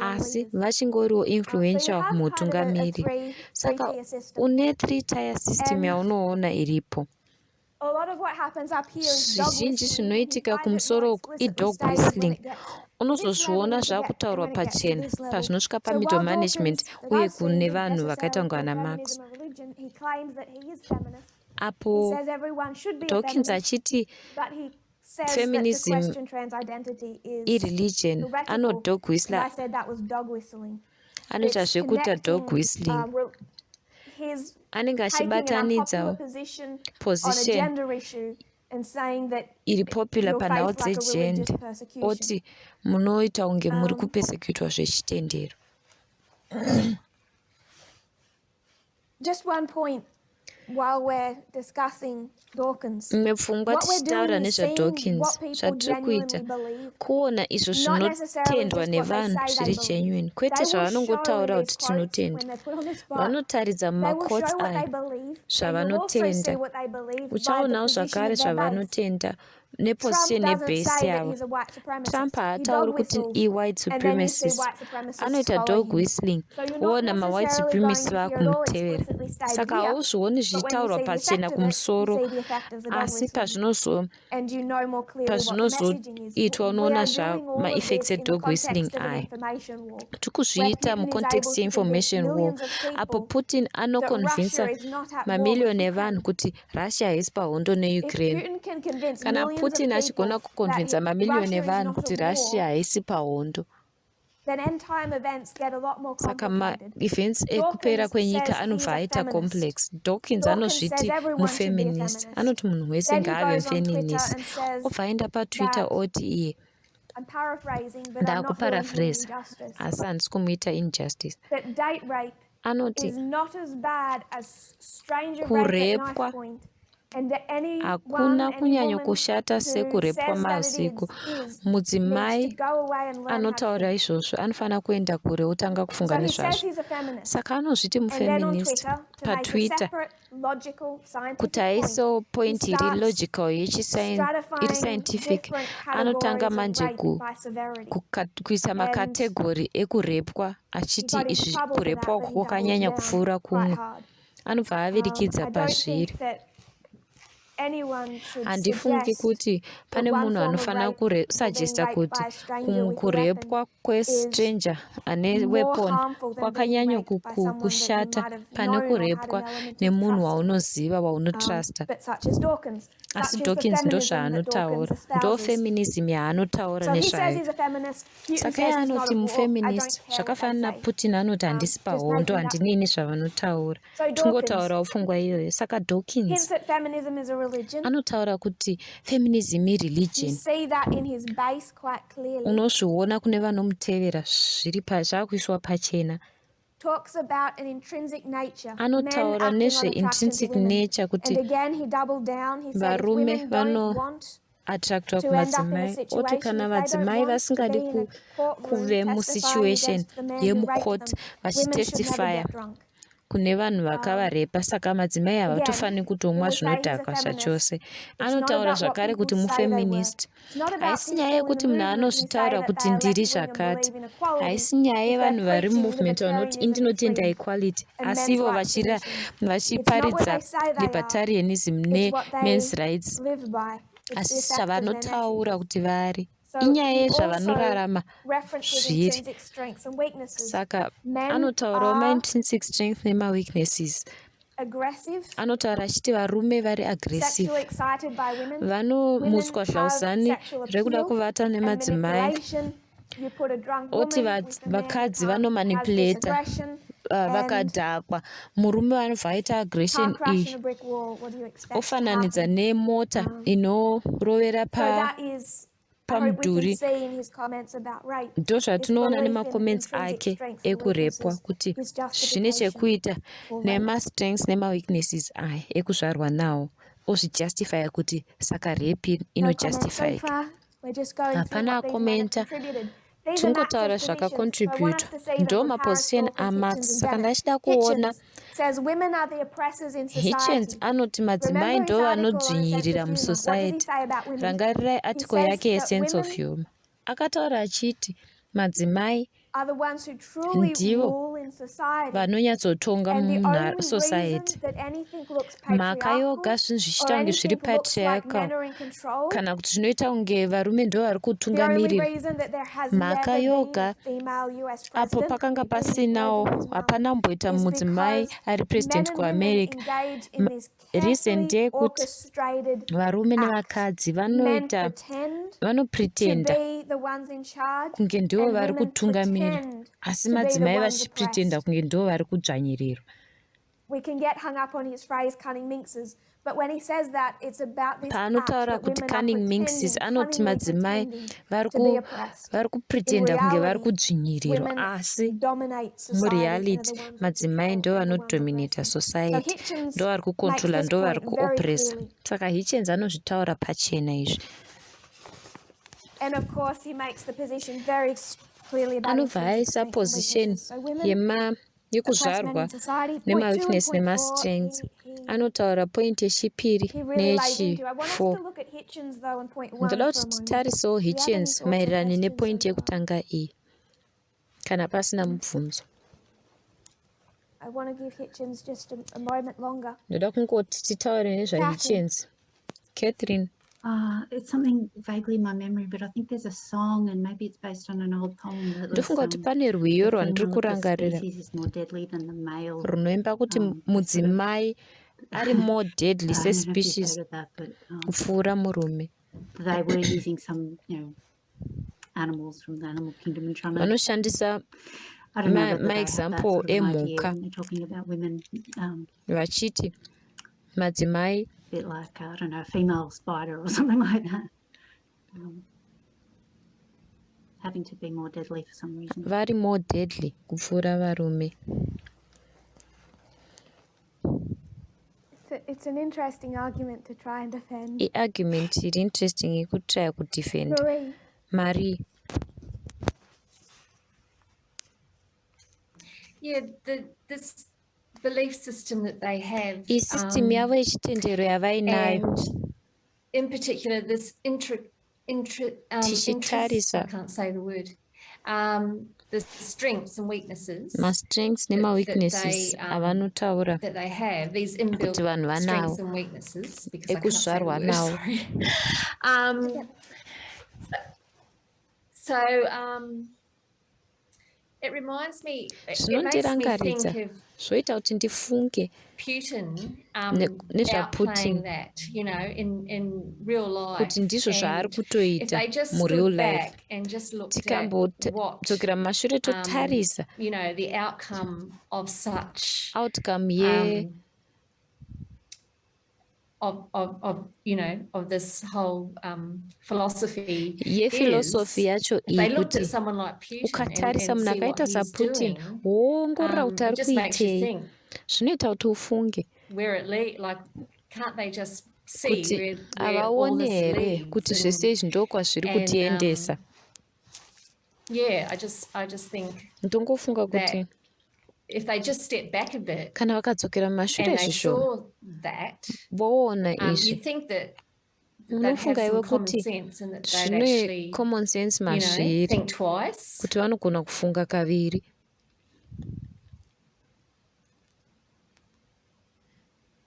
asi vachingoriwo influential muhutungamiri. Saka une three tier system yaunoona iripo. Zvizhinji zvinoitika kumusoro uku idog whistling. Unozozviona zvakutaurwa pachena pazvinosvika pamiddle management uye kune vanhu vakaita kunge vana Marx. Apo Dawkins achiti feminism ireligion anodog whistler anoita zvekuita dog whistling anenge achibatanidza position iri popular panhau dzegender oti munoita kunge muri kupesekutwa zvechitendero. Just one point while we're discussing Dawkins. Imwe pfungwa tichitaura nezvaDawkins, zvatiri kuita kuona izvo zvinotendwa nevanhu zviri genuine, kwete zvavanongotaura kuti tinotenda. Vanotaridza mumacourts aya zvavanotenda. Uchaonawo zvakare zvavanotenda neposition nebase yavo. Trump haatauri kuti iwhite supremacist, anoita dog whistling woona mawhite supremacist vakumutevera. Saka hauzvioni zvichitaurwa pachena kumusoro, asi pazvinozoitwa unoona zvamaeffects edog whistling aya. Tiri kuzviita mucontext yeinformation war apo Putin anoconvinsa mamiliyoni evanhu kuti Russia haisi pahondo neUkraine. Kana Putin achigona kuconvinsa mamiliyoni evanhu kuti Russia haisi pahondo, saka maevents ekupera kwenyika anobva aita complex. Dawkins anozviti mufeminist, anoti munhu wese ngaave mufeminist. Obva aenda paTwitter oti iye ndakuparaphrase asi handisi kumuita injustice anoti kurepwa hakuna kunyanya kushata sekurepwa mausiku. Mudzimai anotaura izvozvo anofanira kuenda kure otanga kufunga nezvazvo. Saka anozviti mufeminist paTwitter kuti aisewo point iri logical iri scientific anotanga manje kuisa makategori ekurepwa achiti izvi kurepwa uku kwakanyanya kupfuura kumwe anobva avirikidza pazviri. Handifungi kuti pane munhu anofanira kusuggesta kuti kurepwa kwestranger ane weapon kwakanyanya kushata pane kurepwa nemunhu waunoziva waunotrusta. Asi Dawkins ndozvaanotaura, ndofeminism yaanotaura nezvayo. Saka iye anoti mufeminist zvakafanana naPutin anoti handisi pahondo handinei nezvavanotaura. Tingotaurawo pfungwa iyoyo. Saka Dawkins anotaura kuti feminism ireligion. Unozviona kune vanomutevera zviri zvakuiswa pachena. Anotaura nezveintrinsic nature kuti varume vano attractwa kumadzimai oti kana vadzimai vasingadi kuve musituation yemucourt vachitestifya. kune vanhu vakavarepa saka madzimai havatofaniri kutomwa zvinodhakwa zvachose. Anotaura zvakare kuti mufeminist. Haisi nyaya yekuti munhu anozvitaura kuti ndiri zvakati. Haisi nyaya yevanhu vari mumovement vanoti indinotenda equality asi ivo vachiparidza libertarianism nemens rights. Asi zvavanotaura kuti vari inyaya yezvavanorarama zviri. Saka anotaurawo maintrinsic strength nemaweaknesses. Anotaura achiti varume vari aggressive, vanomutswa zvauzani rekuda kuvata nemadzimai, oti vakadzi vanomanipulata vakadhakwa, murume anobva aita aggression iyi, ofananidza nemota inorovera pa pamudhuri. Ndozvatinoona nemacomments ake ekurepwa kuti zvine chekuita nemastrengths nemaweaknesses aya ekuzvarwa nawo, ozvijustifya kuti saka rape inojustifyika. Hapana akomenta, tingotaura zvakacontributwa, ndo maposition aMarx. Saka ndachida kuona Hitchens anoti madzimai ndo vanodzvinyirira musociety. Rangarirai article yake yesense of humor. Akataura achiti madzimai ndivo vanonyatsotonga musociety. Mhaka yoga zvinhu zvichiita kunge zviri patriarchal kana kuti zvinoita kunge varume ndo vari kutungamirira, mhaka yoga apo pakanga pasinawo, hapana kumboita mudzimai ari president kuAmerica, reason ndeyekuti varume nevakadzi vanoita vanopretenda kunge ndivo vari kutungamira, asi madzimai vachipretenda kunge ndivo vari kudzvanyirirwa. Paanotaura kuti cunning minxes, anoti madzimai vari kupretenda kunge vari kudzvinyirirwa, asi mureality madzimai ndo vanodominata society, ndo vari kucontrola, ndo vari kuopressa. Saka Hitchens anozvitaura pachena izvi. Anobva aisa position yema yekuzvarwa nemaweakness nemastrengths. Anotaura point yechipiri neyechi4. Ndoda kuti titarisewo Hitchens maererano nepoint yekutanga iyi, kana pasina mubvunzo. Ndoda kungoti titaure nezvaHitchens. Catherine. It's something vaguely in my memory, but I think there's a song and maybe it's based on an old poem that was, Ndofunga kuti pane rwiyo the rwandiri female of the kurangarira species is more deadly than the male. runoimba kuti mudzimai ari more deadly I don't know if you've sespecies heard of that, but kupfuura murume. they were using some, animals from the animal kingdom and trying to, Vanoshandisa I don't know whether they have that maexample sort of an idea emhuka when they're talking about women, vachiti madzimai a bit like, I don't know, a female spider or something like that. Having to be more deadly for some reason. vari more deadly kupfuura varume. It's an interesting argument to try and defend. Iargument iri interesting yekutraya kudefenda. Marie. Marie. Yeah, this belief system that they have, Isystem yavo yechitendero yavainayo, and in particular this interest, I tichitarisa can't say the word, the strengths and weaknesses mastrengths that nemaweaknesses they, avanotaura that they have, these kuti inbuilt vanhu vanawo strengths and weaknesses, because I can't say the ekuzvarwa word, nawo. sorry. So it reminds me, it makes me Zvinondirangaridza, think of zvoita kuti ndifunge Putin nezvaPutin outplaying that, in real life. kuti ndizvo zvaari And if kutoita they just mureal stood life. back and just looked at Tikambodzokera mumashure totarisa the outcome of such, outcome ye of this whole philosophy yephilosophy is, yacho if they iyi, looked kuti at someone like Putin ukatarisa and munhu see what akaita he's saPutin, doing, woongorora kuti it ari just makes you kuitei, think zvinoita kuti ufunge where it lead, like, can't they just see kuti where all havaoni this here leads? kuti zvese izvi ndokwazviri And, kutiendesa. yeah, I just think Ndongofunga kuti that If they just step back a bit Kana vakadzokera mumashure and they zvishoma saw that, voona izvi, you'd think that they'd have unofunga some iwe common kuti sense and that they'd zvine actually, common sense you know, mazviri think twice. kuti vanogona kufunga kaviri.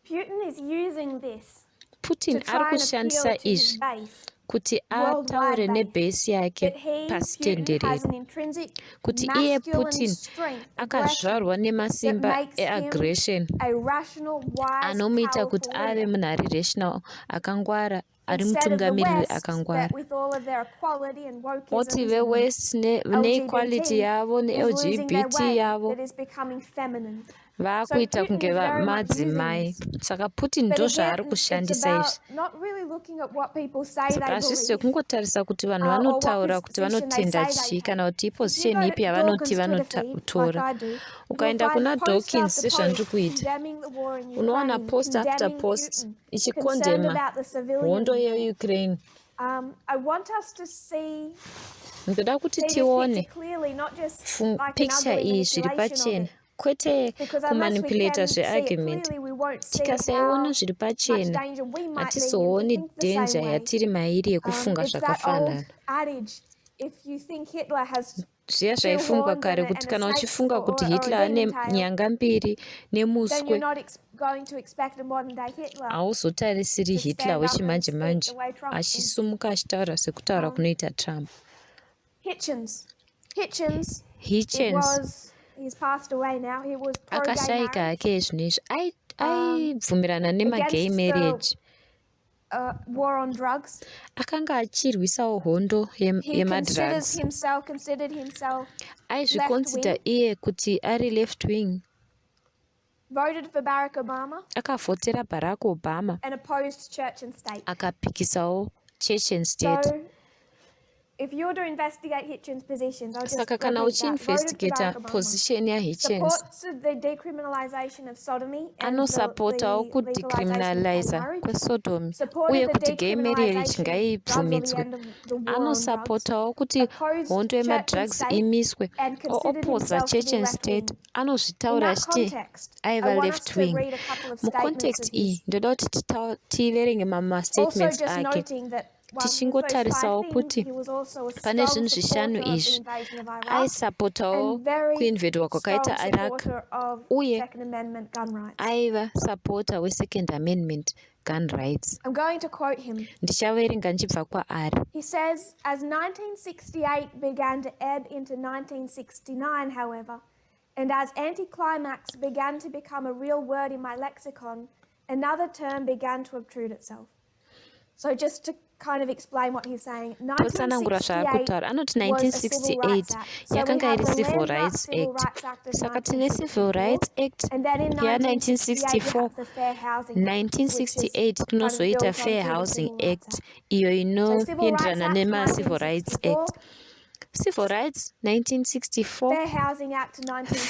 Putin is using this Putin to ari try and appeal kushandisa to his izvi base, kuti worldwide ataure base, nebhesi yake that he, pasi Putin, tenderere, has an intrinsic kuti iye masculine Putin strength, aggression, akazvarwa that nemasimba makes him eaggression a rational, wise, anomuita kuti powerful ave leader. munhu ari rational, akangwara, ari Instead of the mutungamiriri West, that akangwara. with all of their equality and Oti wokeisms and veWest neequality LGBT yavo is losing their neLGBT way, yavo that is becoming feminine. So vaakuita Putin kunge is very much using madzimai. this. Saka Putin But ndo zvaari again, it's kushandisa about izvi. not really looking at what people say Saka they hazvisi believe zvekungotarisa kuti vanhu or what vanotaura kuti position they vanotenda say they chii take. kana kuti If you iposition go ipi to yavanoti Dawkins Twitter feed, like vanotora. I do, you'll Ukaenda find kuna post Dawkins after sezvandiri post kuita, condemning the war in unowana Ukraine, post after condemning post Putin, concerned ichikondema about the civilians hondo there. yeUkraine. I want us to see Ndoda kuti see this tione picture clearly, not just like an picture ugly iyi zviri manipulation of pachena it. kwete Because unless we kumanipulata can see it zveargument. clearly, we won't see Tikasaiona how zviri much pachena, danger we might be in to hatizooni think the same dhenja way. yatiri mairi yekufunga It's that old zvakafanana. adage, if you think Hitler has Zviya two zvaifungwa horns and kare a, kuti and a kana snake's uchifunga kuti or a Hitler ane demon tail, nyanga mbiri then you're nemuswe, not going to expect a modern day Hitler hauzotarisiri to Hitler stand up and speak wechimanje the manje way Trump thinks. achisumuka achitaura sekutaura kunoita Trump. Hitchens. Hitchens, it Hitchens was, he's passed away now, he was pro-gay akashaika marriage, hake zvinhu izvi. Aibvumirana nemagay against the marriage. war on drugs. Akanga achirwisawo hondo He considers yemadrugs. himself, considered himself left Aizviconsider wing, iye kuti ari left wing. voted for Barack Obama Akavhotera Barack Obama and opposed church and state. akapikisawo church and state. So if you were to investigate Hitchens' positions, I'll just Saka kana repeat that. Voted for uchiinvestigata Barack Obama. position yaHitchens, Supports the decriminalization of sodomy and the anosapotawo legalization of gay kudecriminaliza marriage. kwesodomy Supported uye the kuti gay marriage decriminalization of drugs or the ngaibvumidzwe. end of the war on drugs. Anosapotawo kuti Opposed hondo church and yemadrugs state imiswe. and considered Oopoza himself to church be and left state. wing. In Anozvitaura that achiti context, I aiva want us left to wing. read a couple of statements Mucontext of iyi his. ndoda kuti tiverenge Also, mamastatements just ake noting that while he was those five tichingontarisawo things, kuti he was also a pane strong zvinhu zvishanu supporter of the izvi invasion of Iraq aisapotawo and very kuinvedwa strong kwakaita Iraq supporter of uye Second Amendment gun rights. aiva supporter weSecond Amendment gun rights. I'm going to quote him. Ndichaverenga ndichibva kwaari. He says, as 1968 began to ebb into 1969, however, and as anticlimax began to become a real word in my lexicon, another term began to obtrude itself. So just to kind of explain what he's saying, Totsanangura zvaari 1968 kutaura. Anoti was a Civil Rights 1968 Act. So we yakanga have iri the Civil landmark Rights Civil Act. Rights Act of Saka tine Civil 1964, Rights Act and then in 1968 you ya1964. have the Fair Housing Act, which is 1968 kind of tinozoita built on Fair through the Housing Civil Rights Act Act. iyo So Civil Rights inoenderana Act nemaCivil Rights 1964, Act. Civil Rights 1964, Fair Housing Act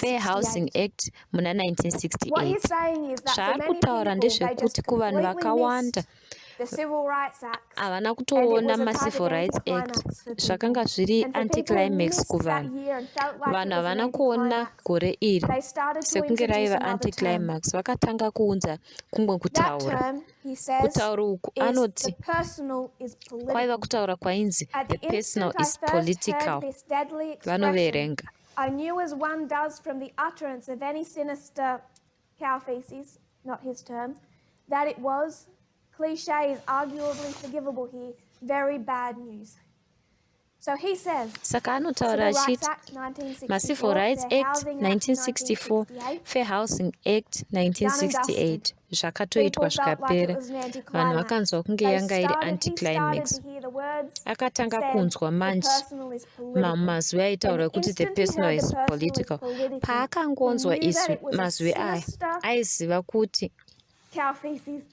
Fair Housing 1968. Act muna What he's 1968. saying is that for Zvaari many kutaura people, they just ndezvekuti kuvanhu completely vakawanda missed the Civil Rights Acts, havana and it kutoona was a type maCivil of Rights Act. anticlimax for people. Zvakanga zviri And for people who anticlimax missed that kuvanhu. year and felt like it Vanhu was an havana kuona anticlimax, gore iri they started to sekunge introduce raiva another term. anticlimax. Vakatanga kuunza kumwe That kutaura. term, he says, Kutaura uku is the anoti personal is kwaiva political. kutaura kwainzi At the the personal instant I is first heard political. this deadly expression, Vanoverenga. I knew as one does from the utterance of any sinister cow feces, not his term, that it was, cliche is arguably forgivable here, very bad news. So he says, Saka anotaura Civil Rights achiti Act 1964, maCivil Rights Fair Act Housing Act 1964, 1968, Fair Housing Act done and 1968 dusted. zvakatoitwa People felt like it zvikapera. was an Vanhu anticlimax. vakanzwa kunge They yanga iri started, he started anticlimax. to hear the words Akatanga said, kunzwa the manje personal is political. mazwi And aitaura the kuti the instant he personal heard the is personal is political. political, he Paakangonzwa knew that izwi it was a mazwi aya, sinister aiziva kuti cow feces,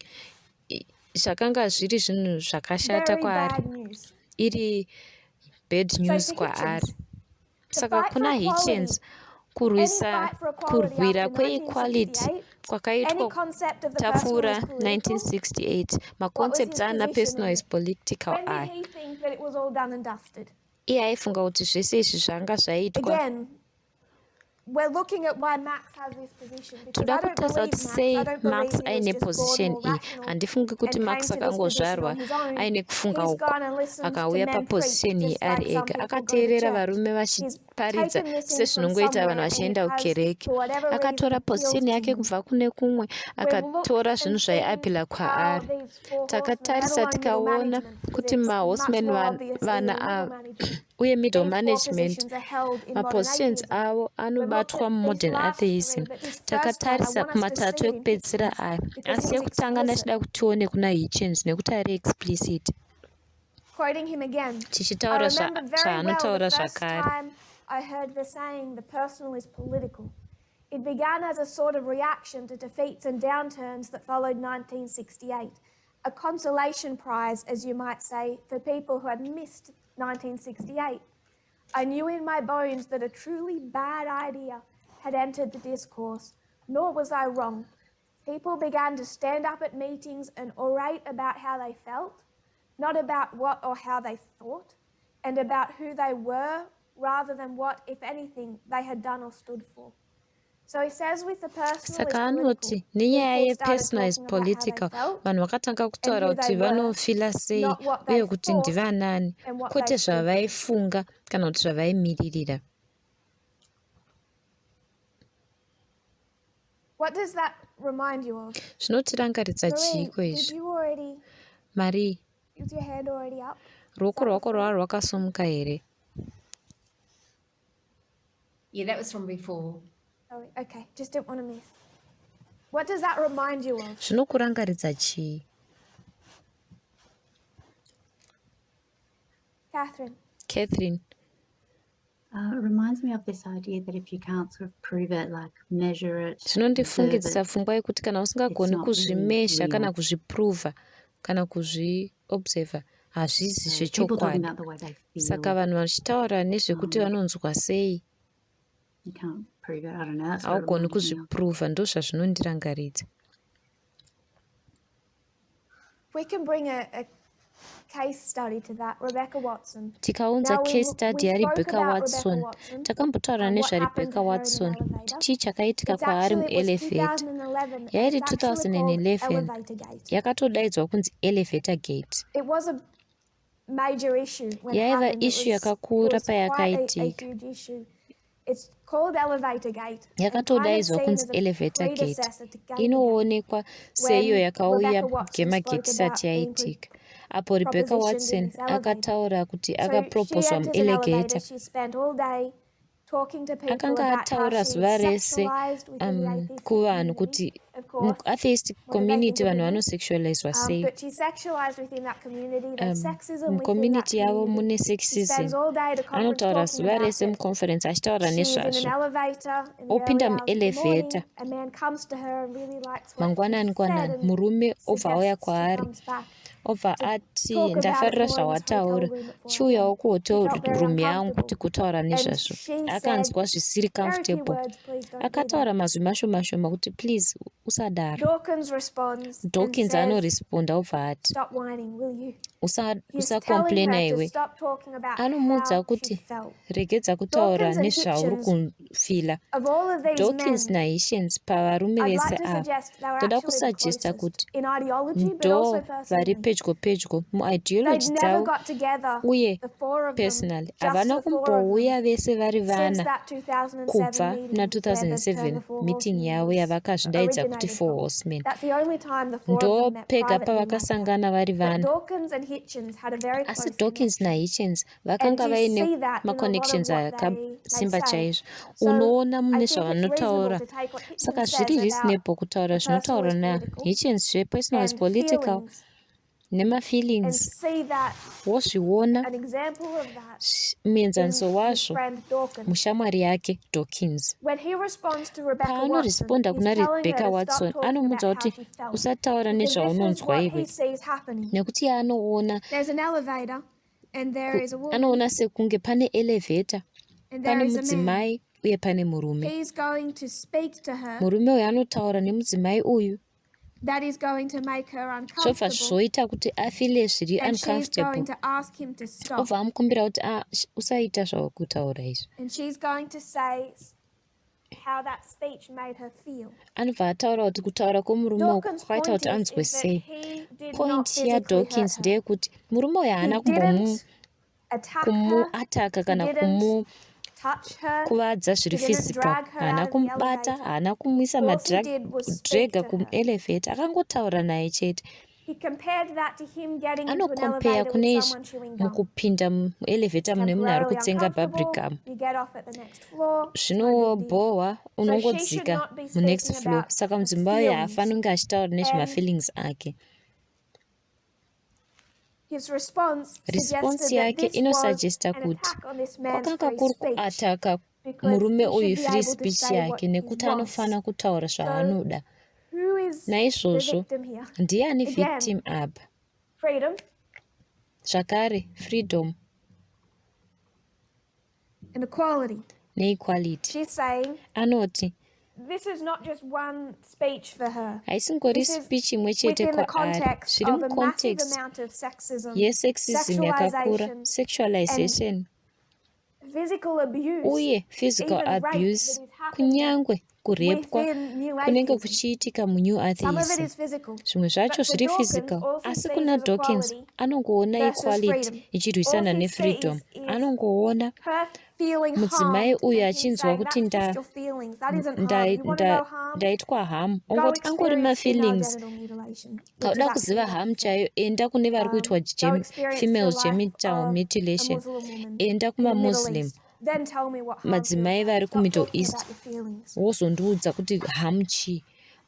zvakanga zviri zvinhu zvakashata very kwaari, bad news. iri bad So news for kwaari. Hitchens, to Saka fight for kuna Hitchens equality, any kurwisa fight for equality kurwira after kweequality 1968, any kwakaitwa concept of the personal tapfuura is political, 1968 what was maconcepts his ana position personal in is it? political When did aya. he think that it was all done and dusted? Iye aifunga kuti zvese izvi zvanga zvaitwa Again, Toda kutarisa kuti sei Max aine position iyi. Handifungi kuti Max akangozvarwa aine kufunga uku akauya paposition iyi ari ega. Akateerera varume vachiparidza sezvinongoita vanhu vachienda kukereke. Akatora position yake kubva kune kumwe akatora zvinhu zvaiapila kwaari. Takatarisa tikaona kuti mahorsemen vana ava uye middle management mapositions avo anobatwa mumodern atheism. Takatarisa kumatatu ekupedzisira aya asi yekutanga ndachida kuti tione kuna Hitchens nekuti ari explicit. Tichitaura zvaanotaura zvakare. I heard the saying, the personal is political. It began as a sort of reaction to defeats and downturns that followed 1968, a consolation prize, as you might say, for people who had missed 1968. I knew in my bones that a truly bad idea had entered the discourse, nor was I wrong. People began to stand up at meetings and orate about how they felt, not about what or how they thought, and about who they were rather than what, if anything, they had done or stood for. So he says with the personal Saka anoti nenyaya yepersonal is political, vanhu vakatanga kutaura kuti vanofila sei uye kuti ndivanani, kwete zvavaifunga kana kuti zvavaimiririra. What does that remind you of? Zvinotirangaridza chiiko izvi? Marie, ruoko rwako rwava rwakasumuka here? Yeah, that was from before. Oh, okay, just didn't want to miss. What does that remind you of? Zvinokurangaridza chii? Catherine. Catherine. It reminds me of this idea that if you can't sort of prove it, like measure it, Zvinondifungidzisa pfungwa yekuti kana usingagoni kuzvimesha kana kuzviprova kana kuzviobserva hazvizi zvechokwadi. Saka vanhu vachitaura nezvekuti vanonzwa sei haugoni kuzviprova ndozvazvinondirangaridza. We can bring a case study to that, Rebecca Watson. Tikaunza Now we, case study we spoke yaRebecca about Rebecca Watson. Watson Takambotaura and what happened nezvaRebecca to her in an Watson elevator. kuti chii chakaitika It's kwaari actually, it was muelevator. 2011 and Yairi it's actually called 2011 Elevator Gate. yakatodaidzwa kunzi Elevator Gate. It was a major issue when it Yaiva happened. It issue was, it yakakura was quite a payakaitika. huge issue. It's called Elevator Gate and kind of Yakatodaidzwa seen kunzi as a Elevator Gate. predecessor to Gamergate Inoonekwa seiyo when yakauya Rebecca Watson Gamergate spoke isati about being yaitika. Apo Rebecca propositioned in Watson this elevator. akataura kuti So she akaproposwa enters an elevator. muelevator, She spent all day talking to people akanga about how ataura she zuva is rese sexualized within the atheistic kuvanhu community. kuti Of course, muatheistic what do they think community of vanhu women? vanosexualizwa sei. But she's sexualized within that community. There's sexism within that Mucommunity yavo community. mune She sexism. spends all day at a conference Anotaura talking zuva about rese it. muconference achitaura She is in an nezvazvo. elevator in the early Opinda hours of the morning. muelevator A man comes to her and really likes what she mangwanani said gwanani, and murume obva auya suggests she kwaari comes back obva to ati talk about it ndafarira more in his hotel zvawataura room at 4 chiuyawo a.m. He kuhotel felt very room yangu uncomfortable. tikutaura And nezvazvo she said, akanzwa zvisiri very few comfortable words, please don't do that. akataura mazwi mashoma shoma kuti please usadaro Dawkins responds and Dawkins says, anoresponda obva ati Stop whining, will you? He's telling usakomplaina her to iwe stop talking about anomuudza how she kuti felt. regedza kutaura Dawkins and nezvauri Hitchens, kufila of all of these Dawkins men, naHitchens pavarume I'd vese like to ava suggest they were ndoda actually the kusajesta closest kuti in ideology, but ndo also vari personally. pedyo pedyo They'd muideology never dzavo got together, uye the four of them, personally just havana the four of them, kumbouya vese vari since vana that 2007 kubva meeting muna where the term 2007 the Four meeting Horsemen yavo was yavakazvidaidza kuti originated Four from. Horsemen That's the only time the four of them met ndopega privately like that. pavakasangana vari But vana Dawkins and Hitchens had a very asi close Dawkins connection. naHitchens And vakanga you vaine see that in a lot of maconnections what they akasimba say. chaizvo So unoona I mune think it's reasonable zvavanotaura to take what saka Hitchens zviri says about reasonable kutaura the personal zvinotaurwa is political naHitchens zvepersonal is and political feelings and nemafeelings see that wozviona an example of that in muenzaniso his wazvo friend Dawkins. mushamwari yake Dawkins When he responds to Rebecca Watson, paanoresponda he's kuna telling her Rebecca to stop Watson talking anomuudza about how kuti she felt usataura because this is nezvaunonzwa what iwe he sees happening. nekuti anoona There's an elevator and there is a woman anoona sekunge pane elevator and there pane is a man. mudzimai uye pane murume He's going to speak to her murume uyu anotaura nemudzimai uyu that is going to make her zvobva uncomfortable zvoita kuti afile zviri and she's going uncomfortable to ask him to stop. obva amukumbira kuti "Ah, usaita zvakutaura izvi And she's going to say, Anobva ataura kuti kutaura kwemurume uku kwakaita kuti anzwe sei. Point yaDawkins ndeyekuti murume uyu haana kumuataka kana kumukuvadza zviri physical. Haana kumubata, haana kumuisa madrega kuelevator, akangotaura naye chete. Anokompeya kune izvi mukupinda muelevator mune munhu ari kutsenga bubblegum. Zvinobhohwa unongodzika munext floor. Saka mudzimai uyu haafaniri kunge achitaura nezvemafeelings ake. Response yake inosuggesta kuti kwakanga kuri kuataka murume uyu free speech yake nekuti anofanira kutaura zvaanoda. Naizvozvo ndiani victim apa? Zvakare freedom neequality. Anoti haisingori speech imwe chete kwaari, zviri mucontext yesexism yakakura, sexualization uye physical abuse kunyangwe kurepwa kunenge kuchiitika munew atheism. Zvimwe zvacho zviri physical, asi kuna Dawkins anongoona equality ichirwisana nefreedom. Anongoona mudzimai uyu achinzwa kuti ndaitwa harm, ongoti angori mafeelings. Kauda kuziva harm chaiyo, enda kune vari kuitwa female genital mutilation, enda kumamuslim madzimai vari kumiddle east wozondiudza kuti harm chii.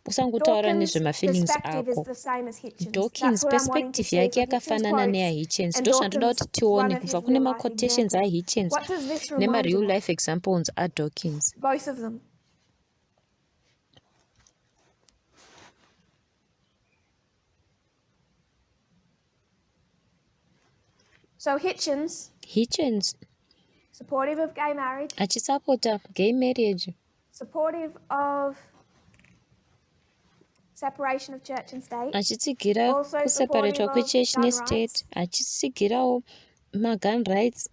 Usangotaura nezvemafeelings ako. Dawkins perspective yake yakafanana neyaHitchens. Ndozvandoda kuti tione kubva kune maquotations aHitchens nemareal life examples aDawkins. So Hitchens, Hitchens supportive of gay marriage, achisapota gay marriage, supportive of separation of church and state, achitsigira kuseparatwa kwechurch nestate, achitsigirawo magun rights.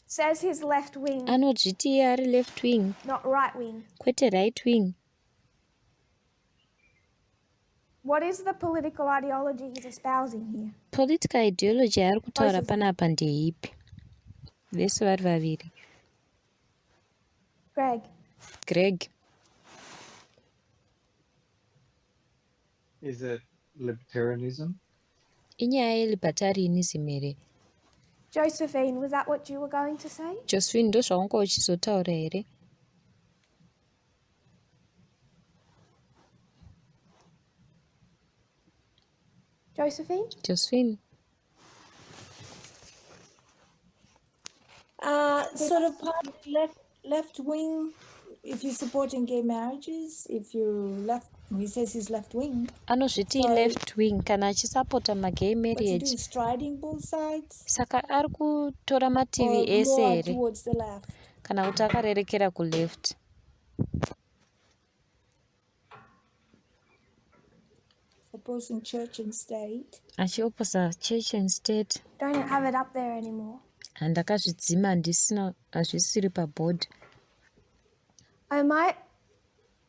Says he's left wing, anozviti iye ari left wing, not right wing, kwete right wing. What is the political ideology he's espousing here? Political ideology yaari kutaura panapa ndeipi? Vese vari vaviri. Greg. Greg. Is it libertarianism? Inyaya yelibertarianism here? Josephine, was that what you were going to say? Josephine, ndozvaunga uchizotaura here? Josephine? Josephine. Sort of part left wing, if you're supporting gay marriages, if you're left, he says he's left wing. Anozviti so, left wing kana achisapota magay marriage. Striding both sides? Saka ari kutora mativi ese here? Kana kuti akarerekera kuleft. Opposing church and state. Achioposa church and state. Don't have it up there anymore. Handakazvidzima handisina hazvisiri paboard. I might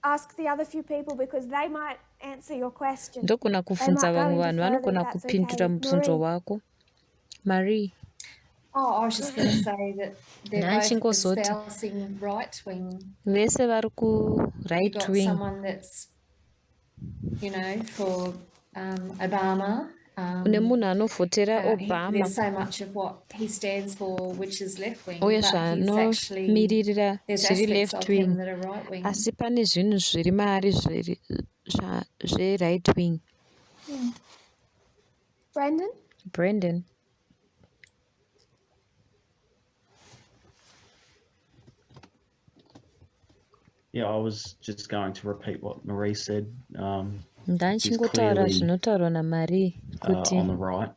ask the other few people because they might answer your question. Ndogona kubvunza vamwe vanhu vanogona kupindura mubvunzo wako. Marie. Oh, I was just going to say that they're both Ndachingozoti espousing right wing. Vese vari ku right You've got wing. someone that's, you know, for Obama. Une munhu anovhotera Obama. There's so much of what he stands for which is left wing, Uye but he's actually zvanomiririra there's zviri aspects left of him wing. that are right wing. Asi pane zvinhu zviri maari zviri zveright wing. Brendan? Brendan. Yeah, I was just going to repeat what Marie said. Ndanchingotaura He's clearly, zvinotaurwa naMarie kuti on the right,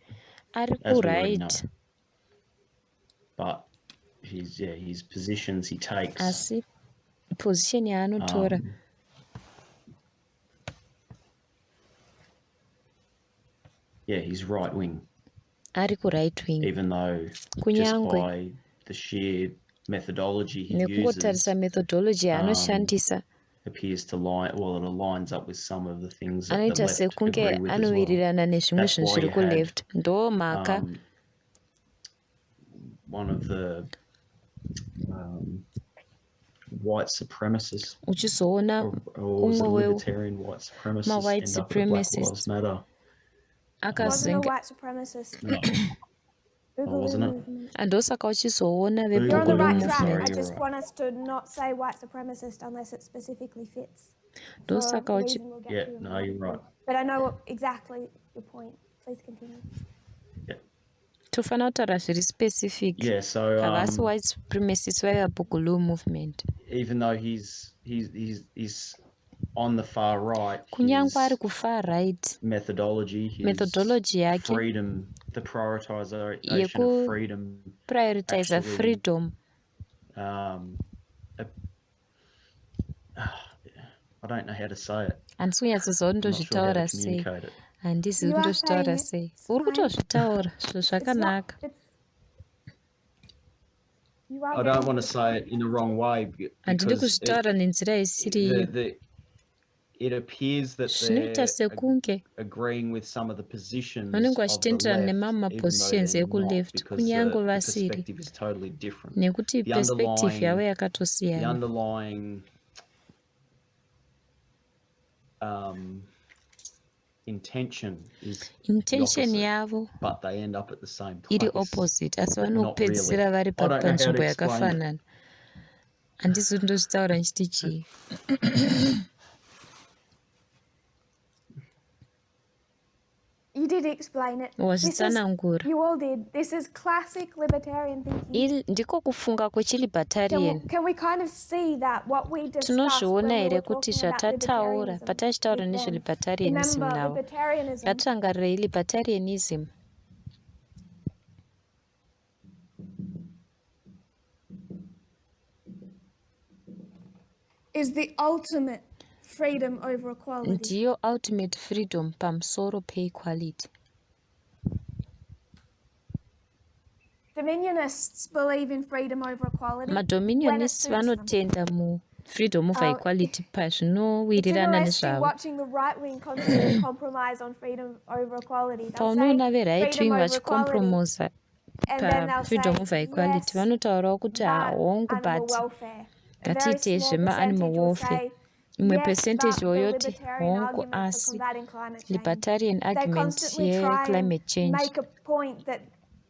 ari as we already know. kuright. But his positions he takes, Asi position yaanotora yeah, he's right wing. Ari kuright wing. Even though just Kunyangwe by the sheer methodology he Nekungotarisa uses methodology yaanoshandisa, appears to lie well, it aligns up with some of the things that the anoita left sekunge agree with as well. anowirirana nezvimwe That's zvinhu why zviri you had kuleft. Ndo mhaka one of the white supremacists uchizoona or was it umwe a we libertarian white supremacist mawhite end up at Black Lives supremacists Matter? Wasn't a akazenge white supremacist. No. Oh, Boogaloo wasn't it? movement. Ndosaka uchizoona You're on the veBoogaloo right Boogaloo, track. sorry, I movement. you're just right. want us to not say white supremacist unless it specifically fits for Ndosaka a uchi reason we'll get Yeah, to in a no, moment. you're right. But I know exactly your point. Please continue. Yeah. Tofanira kutaura zviri specific. Yeah, so Havasi white supremacists, vaiva Boogaloo movement. even though he's on the far right, Kunyange ari his kufar right, methodology, his methodology yake freedom, the prioritization of freedom yekuprioritiza actually freedom I don't know how to say it. Handisi kunyatsoziva kuti I'm not sure how to ndozvitaura sei. communicate it. Handizivi You kuti are ndozvitaura saying it. sei. It's Uri fine. kutozvitaura zvinhu It's not. zvakanaka. It's you are I don't getting want to to the say point. it in the wrong way Handidi because it kuzvitaura nenzira isiriyo. the it appears that Zvinoita they're sekunge agreeing with some of the positions vanenge of the vachitenderana left, nemamwe even though mapositions they're not, ekuleft because kunyange the vasiri, perspective is totally different. nekuti The perspective yavo underlying the yakatosiyana. underlying intention is the Intention opposite, yavo but they end up at the same iri place. opposite, asi But not really. vanopedzisira vari I don't know how to panzvimbo explain it. yakafanana. Handisi kuti ndozvitaura ndichiti chii. You did explain it. This is Wazvitsanangura. you all did. This is classic libertarian thinking. Iri ndiko kufunga Can kwechilibertarian. can we kind of see that what we discussed when Tinozviona we here were kuti talking about zvatataura libertarianism patachitaura with them? nezvelibertarianism Remember, navo. libertarianism Ngatirangarirei libertarianism is the ultimate freedom over equality. Ndiyo ultimate freedom pamusoro peequality. Dominionists believe in freedom over equality when it Madominionists suits them. vanotenda mufreedom over equality It's pazvinowirirana interesting nezvavo. watching the right wing constantly compromise on freedom over equality. They'll say Paunoona veright freedom wing over equality, vachicompromosa and then they'll pafreedom say over equality, yes, vanotaurawo kuti but hongu, animal but welfare. A very ngatiitei small zvemaanimal percentage will welfare. say Imwe yes, percentage but the yoyoti libertarian hongu, argument for asi combating climate change. libertarian They argument constantly try and yeclimate change. make a point that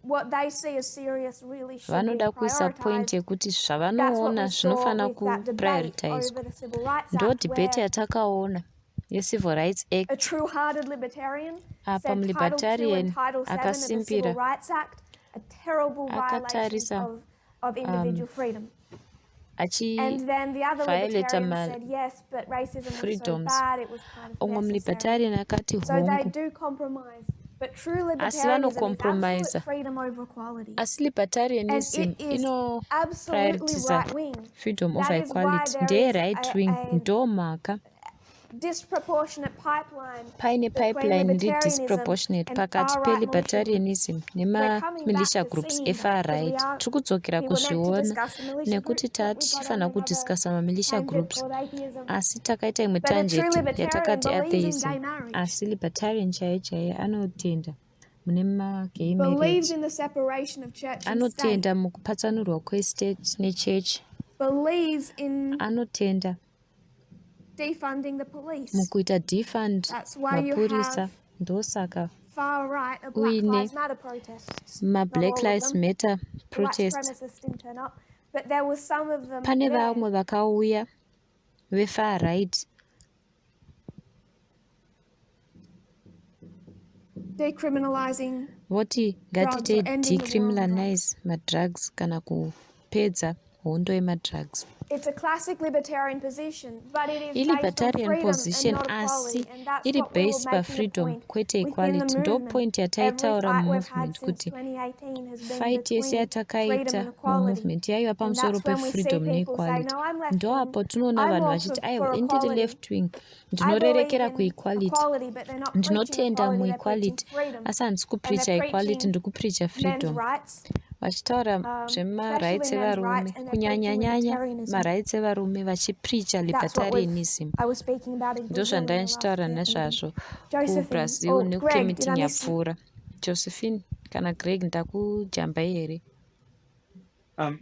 what they see as serious really should be Vanoda kuisa point prioritized. yekuti That's what zvavanoona we saw zvinofanira with that debate kuprioritizwa. over the Civil Rights Ndo Act, debate where yatakaona yecivil rights a Act. true-hearted libertarian Apa said Title II and mulibertarian Title VII of the Civil akasimbira Rights Act are terrible violations akatarisa of individual freedom. And then the other achiviolata libertarian said, yes, but racism was so mafreedoms. bad, it was kind of Umwe necessary. mulibertarian akati So they hongu, do compromise. But true asi libertarianism is absolute vanocompromisa. freedom over equality. Asi And libertarianism it is absolutely inoprioritiza right wing. freedom over That is why equality. there is Ndeye-right wing, a ndo mhaka disproportionate pipeline paine between pipeline iri libertarianism disproportionate and pakati far right militia groups. pelibertarianism We're coming back nemamilitia to groups seeing efar that because we right. are Tiri kudzokera we were meant to kuzviona discuss the militia nekuti groups, but we got on tatichifanira another kudiscussa mamilitia tangent groups, called atheism. asi takaita imwe But a true tangent libertarian yatakati believes in atheism. gay marriage, Asi libertarian chaiye chaiye anotenda mune magay believes marriage, in the separation of church and state, anotenda mukupatsanurwa kwestate nechechi, believes in anotenda defunding the police. mukuita defund That's why you mapurisa. have Ndosaka far right of Black uine Lives Matter protests. Not mablack all of lives them. Matter The white protests. supremacists didn't turn up, but there were some of them Pane there. vamwe vakauya vefar right Decriminalizing voti drugs or ngatitei ending the war on drugs. decriminalize madrugs kana kupedza hondo yemadrugs. It's a classic libertarian position, but it is based on Ilibertarian freedom and position, not asi equality, and that's iri what we were based making the pafreedom point kwete within the equality. Ndo movement. point Every yataitaura fight we've had mumovement since kuti 2018 has been fight yese between freedom and yatakaita equality. mumovement yaiva And pamusoro that's when we see pefreedom people say, neequality. no, I'm left Ndo wing, apo tinoona I'm vanhu all vachiti for aiwa, indiri equality. left wing, I believe ndinorerekera in kuequality, equality, but they're not preaching ndinotenda equality, they're preaching muequality, freedom. asi handisi And kupreacha they're equality, preaching ndiri kupreacha men's freedom. rights. Vachitaura zvemarights evarume, kunyanyanyanya marights evarume, vachipreacha libertarianism. Ndozvandanga ndichitaura nezvazvo kuBrazil nekukemeeting yapfuura. Josephine kana Greg, ndakujambai here?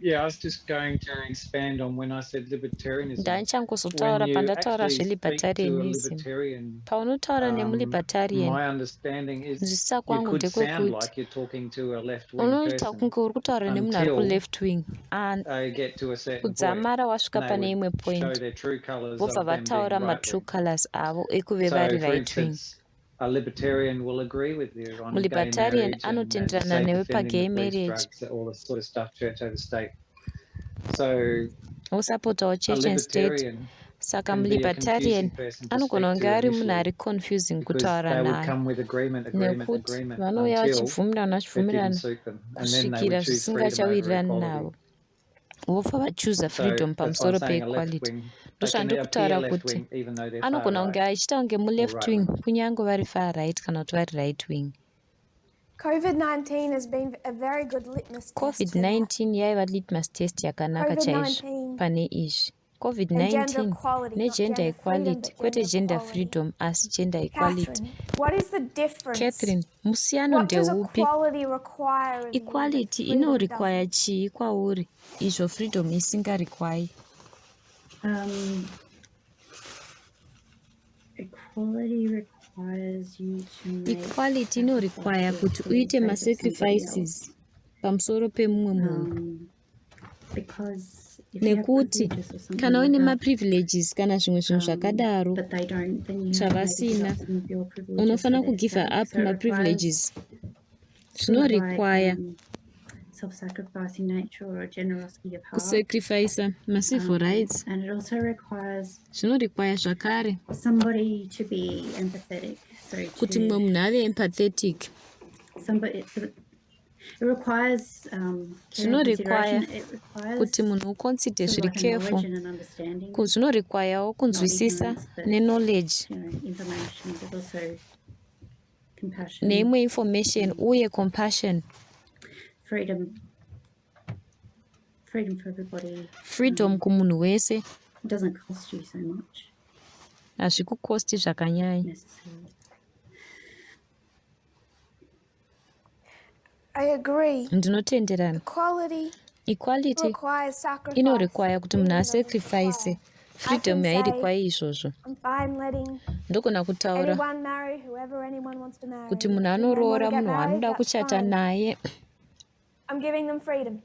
Yeah, I was just going to expand on when I said libertarianism. Ndanichangozotaura When you pandataura actually speak to a zveLibertarianism. libertarian, Paunotaura nemuLibertarian, my understanding is kunzwisisa you kwangu could sound ndekwekuti like you're talking to a left-wing unoita person kunge uri kutaura nemunhu ari until kuleft wing and they get to a certain point kudzamara wasvika and they pane would imwe show point their true colors vobva of them being vataura right matrue wing. colors avo ekuve So, vari for right wing. instance, a libertarian will agree with you on gay Mulibertarian marriage and anotenderana say newe defending the pagay police, marriage drugs, all this sort of stuff, church over state. So wosapotawo a church and state. libertarian Saka can be a mulibertarian confusing person to anogona speak kunge to ari munhu initially ari confusing because kutaura they would naye come with agreement, agreement, nekuti agreement vanouya until vachibvumirana it didn't vachibvumirana suit them. And then they kusvikira would choose freedom over zvisingachawirirani equality. navo, vobva vachuza So freedom that's why I'm pamusoro saying a left peequality. wing, they can Ndozvandiri appear kutaura left kuti wing even though they're far anogona kunge right achiita kunge or muleft right wing wing. kunyange vari far right kana kuti vari right wing. COVID-19 has been a very good litmus test for that. COVID-19 yaiva litmus test yakanaka chaizvo COVID-19 pane izvi. and gender COVID-19 equality, not negender gender freedom, equality, but kwete gender gender equality. freedom asi gender equality. Catherine, what is the difference? Catherine, musiyano What does ndeupi? equality require of you that Equality freedom inorequire doesn't? chii kwauri izvo freedom isingarequire? Equality requires you to make Equality inorequire sacrifices kuti for the uite sake of somebody masacrifices else. pamusoro pemumwe munhu. Because if you have Nekuti privileges or something kana like uine that, maprivileges kana zvimwe zvinhu zvakadaro but they don't, then you have to maybe give zvavasina, up some of your privileges for unofanira their kugive sake. up So it requires maprivileges. sort of like Zvinorequire self-sacrificing nature or a generosity of heart. kusacrificer macivil rights. And it also requires Zvinorequire zvakare somebody to be empathetic. So kuti mumwe to munhu ave empathetic. somebody, it requires care and Zvinorequire consideration. It kuti requires munhu uconsider sort of zviri like a careful. knowledge and an understanding, Zvinorequirewo not kunzwisisa ignorance, but neknowledge information, but also compassion, neimwe information uye compassion, freedom, freedom for everybody. Freedom kumunhu wese. It doesn't cost you so much Hazvikukosti zvakanyanya. necessarily. I agree. Ndinotenderana. Equality Equality requires sacrifice. inorequire kuti munhu Freedom doesn't asacrifice. require. I Freedom can say hairequire izvozvo. I'm fine letting Ndogona kutaura anyone marry whoever anyone wants to marry. kuti munhu If two men want anoroora to get munhu married, waanoda that's kuchata fine. naye. I'm giving them freedom.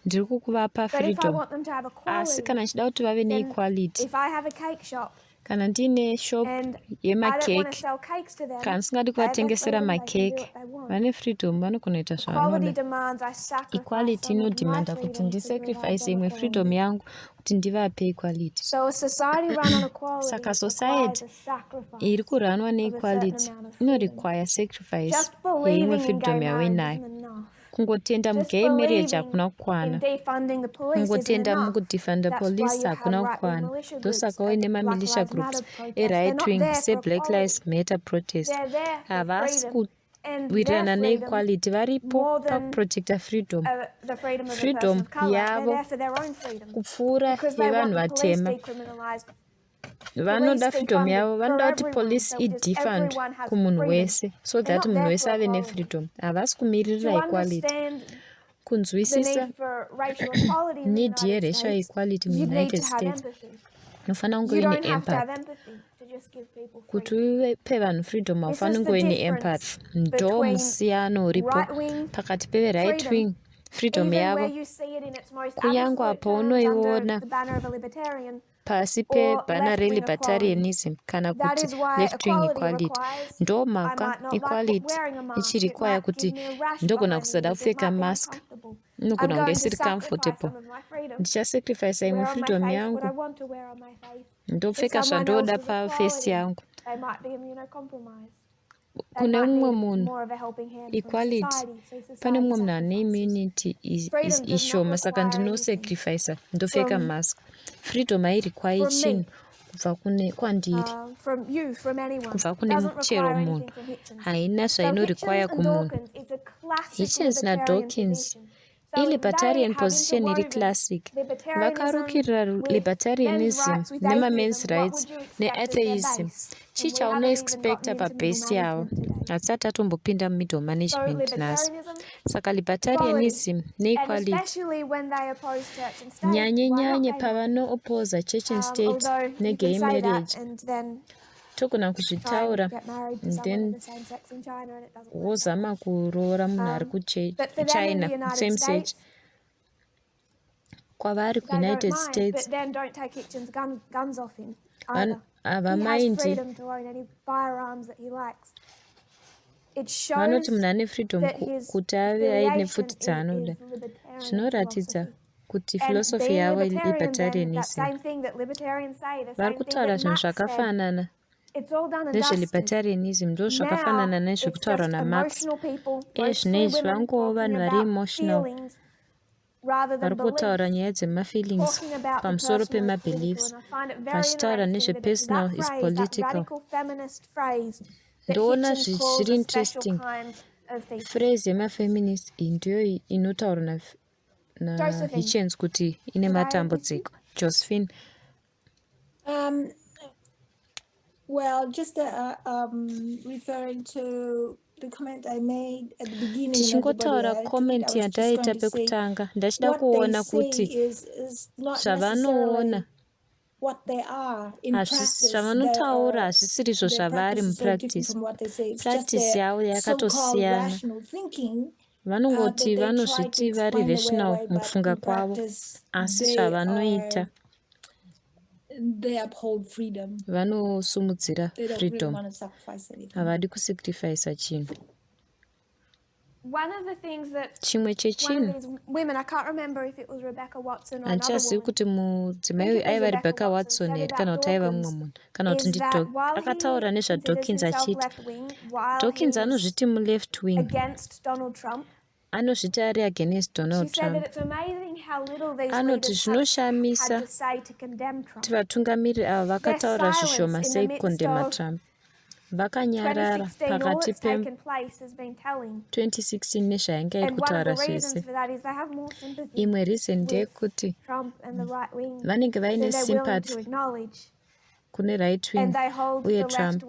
Ndiri kukuvapa But if I freedom. want them to have Asi equality, kana ndichida kuti vave then neequality, if I have a cake shop kana ndiine shop and I don't want to yemakeke, sell cakes to them, kana ndisingadi they have their kuvatengesera freedom, they can do makeke, what they want. vane freedom, vanogona kuita Equality zvavanoda. demands I sacrifice Equality some of my inodhimanda kuti freedom to provide ndisacrifice them imwe equality. freedom yangu kuti ndivape equality. So a society run on equality Saka requires society a sacrifice iri kuranwa of a certain neequality amount of freedom. inorequire sacrifice Just yeimwe believing in freedom gay marriage yauinayo. isn't enough. Kungotenda Just mugay marriage believing hakuna in kukwana. defunding the police isn't Kungotenda enough. mukudefunda That's why police you have hakuna right-wing kukwana. militia groups Ndosaka at uine the Black mamilitia Lives groups Matter protests. They're eright not wing there for seblack equality. Lives Matter protest. They're there for Havasi freedom. And their kuwirirana freedom, neequality, varipo more than pakuprotecta freedom. the freedom of a person Freedom of colour, they're yavo there for their own freedom. kupfuura Because they want yevanhu the police vatema. decriminalised, Vanoda police freedom defunded yavo, for vanoda kuti everyone, police so it is idefund everyone has kumunhu freedom. wese so They're that not munhu there wese for ave equality. nefreedom. Havasi To kumiririra equality. understand the Kunzwisisa need for racial equality in the need United yeracial States, equality you'd need muUnited to have States, empathy. unofanira kunge You uine don't have to have empathy. empathy to just give people Kuti freedom. upe vanhu freedom This haufaniri is kunge the uine difference empathy. Ndo between musiyano uripo right wing pakati peveright freedom, wing freedom even yavo, where you see it in its most kunyange absolute apo terms under unoiona the banner of a libertarian, pasi or pebhana left wing equality. relibertarianism kana That kuti is why left wing equality equality. requires Ndo I mhaka might not like equality wearing a mask. It ichirequire might kuti give me a rash ndogona behind the kusada ears. It kupfeka might be mask, uncomfortable. I'm inogona kunge going to isiri sacrifice comfortable. some of my freedom Ndichasacrifice imwe wear on my freedom face what yangu, I want to wear on my face. For ndopfeka someone zvandoda else with pafesi equality, yangu. they might be immunocompromised. They Kune might mumwe need munhu more of a helping hand from equality, society, so pane society mumwe munhu ane sacrifices. immunity Freedom does not ishoma, saka require anything ndinosacrifica ndopfeka from mask. Freedom hairequire from me. chinhu Kubva kune kwandiri, kubva kune chero munhu. Haina zvainorikwaya kumunhu. Hitchens naDawkins ilibertarian position iri classic. Vakarukirira libertarianism nemamen's rights neatheism. Chii chaunoexpecta pabase yavo? Hatisati tatombopinda mumiddle management nhasi. Saka libertarianism neequality, nyanye nyanye pavanooposa church and state negay marriage. Togona kuzvitaura, then wozama kuroora munhu ari kuChina, same sex. Kwavari kuUnited States havamaindi. Vanoti munhu ane freedom kuti ave aine pfuti dzaanoda. Zvinoratidza kuti philosophy yavo libertarianism. Vari kutaura zvinhu zvakafanana nezvelibertarianism, ndo zvakafanana nezvekutaurwa naMarx. Ezvinezvi vangowo vanhu vari emotional, vari kutaura nyaya dzemafeelings pamusoro pemabeliefs, vachitaura nezvepersonal is political. Ndoona zviri interesting, phrase yemafeminist iyi ndiyo inotaurwa naHitchens kuti ine matambudziko. Josephine. Well, just referring to the comment I made at the beginning. Tichingotaura comment yandaita pekutanga, ndachida kuona kuti zvavanoona, zvavanotaura hazvisirizvo zvavari mupractice. Practice yavo yakatosiyana. Vanongoti vanozviti vari rational mukufunga kwavo, asi zvavanoita, vanosumudzira freedom, havadi kusacrifica chinhu. Chimwe chechinhu, handichazivi kuti mudzimai uyu aiva Rebecca Watson here kana kuti aiva mumwe munhu, kana kuti akataura nezvaDawkins achiti Dawkins anozviti muleft wing, anozviti ari against Donald Trump. Anoti zvinoshamisa kuti vatungamiriri ava vakataura zvishoma sei kukondema Trump. Vakanyarara pakati pe2016 nezvainge iri kutaura zvese. Imwe reason ndeyekuti vanenge vaine sympathy kune right wing uye Trump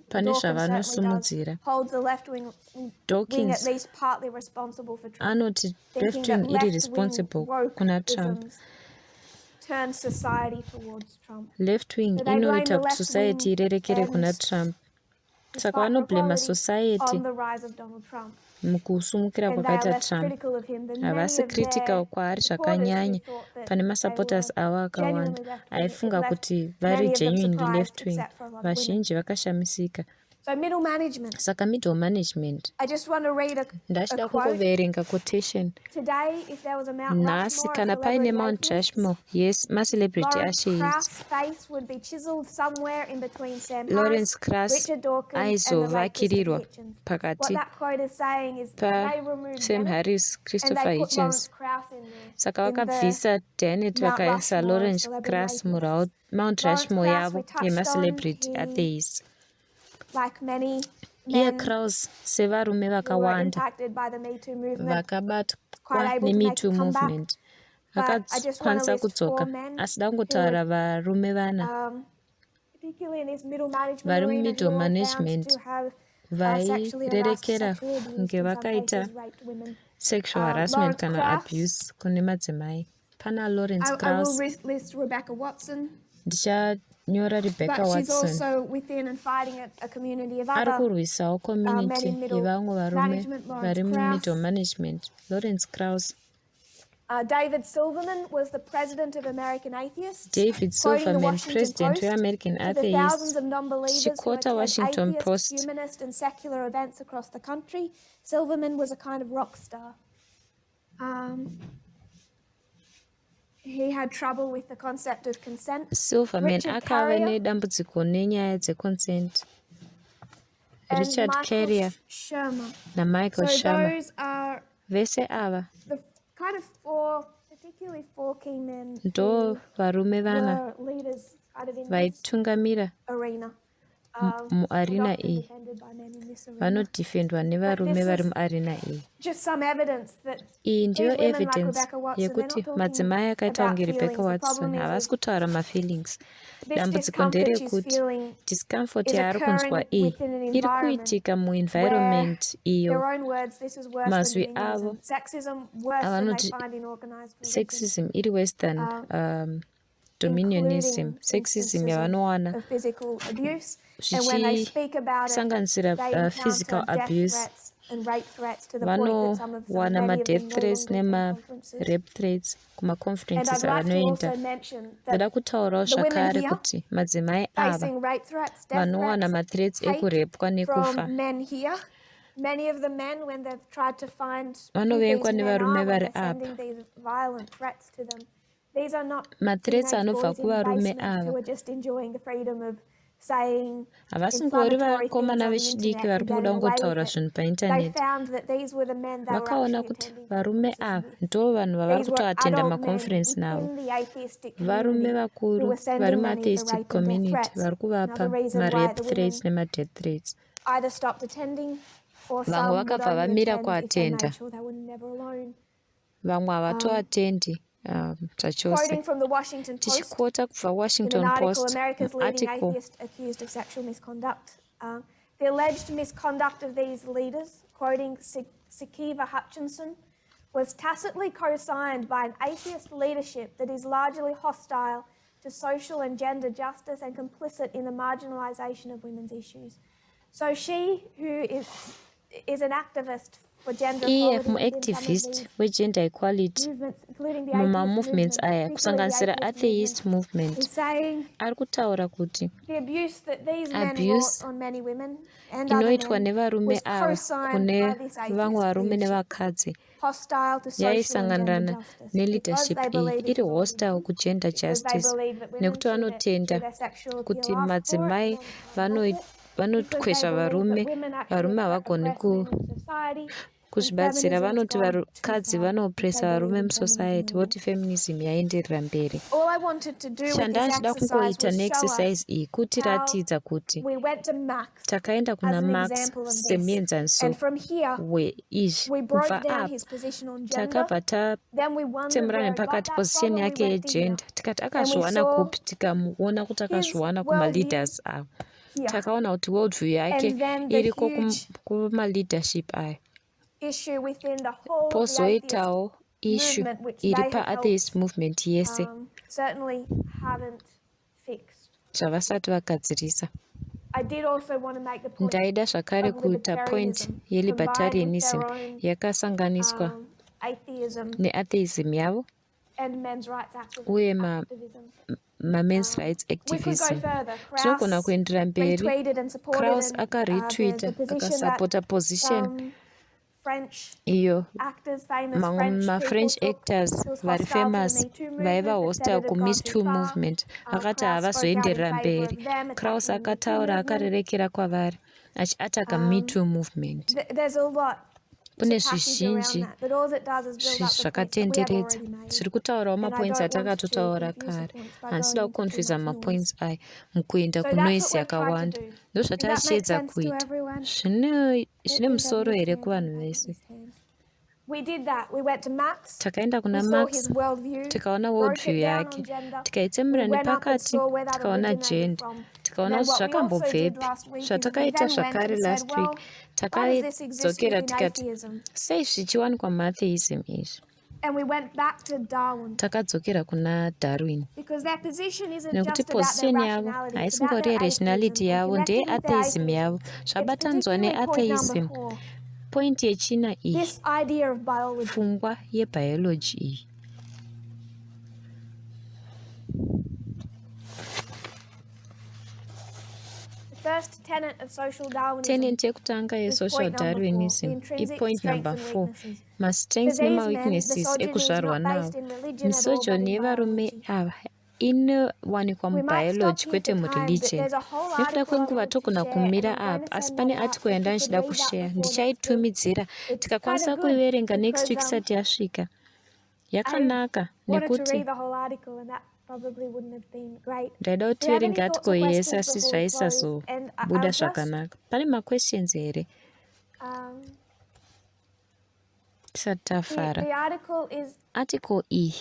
pane zvavanosumudzira. Dawkins anoti left wing iri responsible kuna Trump. Left wing inoita kuti society irerekere kuna Trump, saka vanoblema society mukusumukira kwakaita Trump. Havasi critical kwaari zvakanyanya pane masupporters avo akawanda aifunga kuti vari genuinely left wing. Vazhinji vakashamisika. Saka middle management, ndachida kungoverenga quotation. Nhasi kana paine Mount Rushmore, yes, macelebrity atheist, Lawrence Krauss aizovakirirwa pakati paSam Harris, Christopher Hitchens. Saka vakabvisa Dennett vakaisa Lawrence Krauss muMount Rushmore yavo yemacelebrity atheists. Iye Krauss, sevarume vakawanda vakabatwa neMeToo movement, akakwanisa kudzoka, asi da kungotaura varume vana vari mumiddle management vairerekera kunge vakaita sexual harassment kana abuse kune madzimai. Pana Lawrence Krauss, ndichanyora Rebecca Watson, ari kurwisawo community yevamwe varume vari mumiddle management, Lawrence Krauss. David Silverman was the president of American Atheists. David Silverman, president weAmerican Atheists, tichiquota Washington Post. Humanist and secular events across the country. Silverman was a kind of rock star. He had trouble with the concept of consent. Silverman akava nedambudziko nenyaya dzeconsent. Richard Carrier naMichael Shermer, vese ava kind of four. Ndo varume vana vaitungamira muarena iyi vanodhifendwa nevarume vari muarena iyi. Iyi ndiyo evidence yekuti madzimai akaita kunge Rebecca Watson havasi kutaura mafeelings. Dambudziko nderekuti discomfort yaari kunzwa iyi iri kuitika muenvironment iyo mazwi avo avanoti sexism iri worse than dominionism, sexism yavanowana zvichisanganisira physical abuse. Vanowana madeath threats nemarape threats kumaconferences avanoenda. Ndoda kutaurawo zvakare kuti madzimai ava vanowana mathreats ekurepwa nekufa. Vanovengwa nevarume vari apa. Mathreats anobva kuvarume ava havasingori vakomana vechidiki vari kungoda kungotaura zvinhu paintaneti. Vakaona kuti varume ava ndo vanhu vavari kutoatenda maconference navo. Varume vakuru vari muatheistic community vari kuvapa marape threats nemadeath threats. Vamwe vakabva vamira kuatenda. Vamwe havatoatendi zvachose. Tichiquota kubva Washington Post muarticle The alleged misconduct of these leaders, quoting Sikiva Hutchinson, was tacitly co-signed by an atheist leadership that is largely hostile to social and gender justice and complicit in the marginalization of women's issues. So she, who is an activist for gender Iye equality within some of muactivist these wegender equality movements, including the atheist mumamovements movement, aya particularly the kusanganisira atheist atheist movement, movement is saying ari kutaura kuti the abuse that these men wrought abuse on many women and other inoitwa men nevarume was ava co-signed kune by this vamwe atheist varume leadership, nevakadzi hostile to social and gender yaisanganirana justice, because neleadership they iyi believe iri it's all hostile women, kugender because they justice believe that women nekuti should, through vanotenda their sexual appeal, kuti ask for it madzimai and then help it, because they vanokwezva believe that varume women actually varume havagoni oppress men in society and kuzvibatsira. feminism's Vanoti gone too vakadzi far if they vanopresa believe varume in feminism musociety at all. voti feminism yaenderera mberi. All I wanted to do with this Chandachida exercise kungoita was show us neexercise iyi how kutiratidza kuti we went to Max takaenda as kuna an Marx example of this. semuenzaniso And from here, weizvi. we broke Kubva down apa his position on gender. takabva Then we wondered tatsemurana where he got nepakati that from position and we yake went deeper. yegender tikati And we akazviwana saw kupi tikamuona kuti his akazviwana worldview kumaleaders ava. here. Takaona kuti worldview yake And then the iriko huge kumaleadership aya. issue within the whole of the atheist Pozoitawo issue movement, which iri they have helped paatheist movement yese certainly haven't fixed. zvavasati vagadzirisa. I did also want to make the point Ndaida zvakare of kuita point libertarianism combined with yelibertarianism their own yakasanganiswa atheism neatheism yavo and men's rights uye activism. mamens rights We could go activism. further. Tinogona Krauss kuenderera mberi. retweeted and supported Krauss and the akaretweeta position that akasapota position some French iyo actors, famous mamwe French people mafrench took, actors who was vari hostile to the famous Me Too vaiva movement, that said hostile it had kuMe gone too Too far. movement vakati Krauss spoke out in havazoenderera favor mberi. of them, Krauss attacking the Me Too akataura movement. akarerekera kwavari achiataka Me Too movement. There's a lot Kune to package around zvizhinji that, but all it does is build up the points that we have zvakatenderedza already made. zviri kutaurawo And I mapoints don't want to atakatotaura confuse the kare. points by Handisida going into too kuconfusa much noise. mapoints aya mukuenda So that's what kunoise we've tried to yakawanda. do. Did that make Ndozvatachiedza sense to kuita. everyone? Zvine Let zvine me have musoro your here hands kuvanhu up at vese? this hand. We did that. We went to Max. Takaenda We kuna saw Marx his worldview, tikaona broke worldview it down on yake gender. We tikaitsemura went up and nepakati saw where that tikaona originated gender from. And tikaona then kuti what we also did zvakambobvepi. last week is we Zvatakaita then went zvakare and said, last week well, why does this exist takadzokera within tikati atheism? sei zvichiwanikwa muatheism izvi? And we went back to Darwin Takadzokera kuna Darwin because their position isn't nekuti just about their position yavo rationality, it's about haisingori their yerationality atheism. And yavo connected with their ndeyeatheism atheism, yavo it's zvabatanidzwa particularly point number neatheism. 4, Point yechina iyi this idea of biology. pfungwa yebiology iyi. The first tenet of social Darwinism Tenet yekutanga is yesocial point number 4, the Darwinism intrinsic ipoint strengths number and 4 weaknesses. For mastrengths these men, nemaweaknesses misogyny is ekuzvarwa not nawo. based in religion at all, but Misogyny in yevarume biology. ava inowanikwa We might stop mubiology here kwete for time, but mureligion. there's a whole Nekuda article I kwenguva wanted to togona share, and kumira I'm going apa to asi send pane that out. article If you could yandanchida read that kusheya before next week, ndichaitumidzira it's kind tikakwanisa of good kuiverenga next because week isati yasvika. Yakanaka nekuti ndaida kuti tiverenge article yese asi zvaisazobuda zvakanaka. Pane maquestions here? Tisati tafara. Article iyi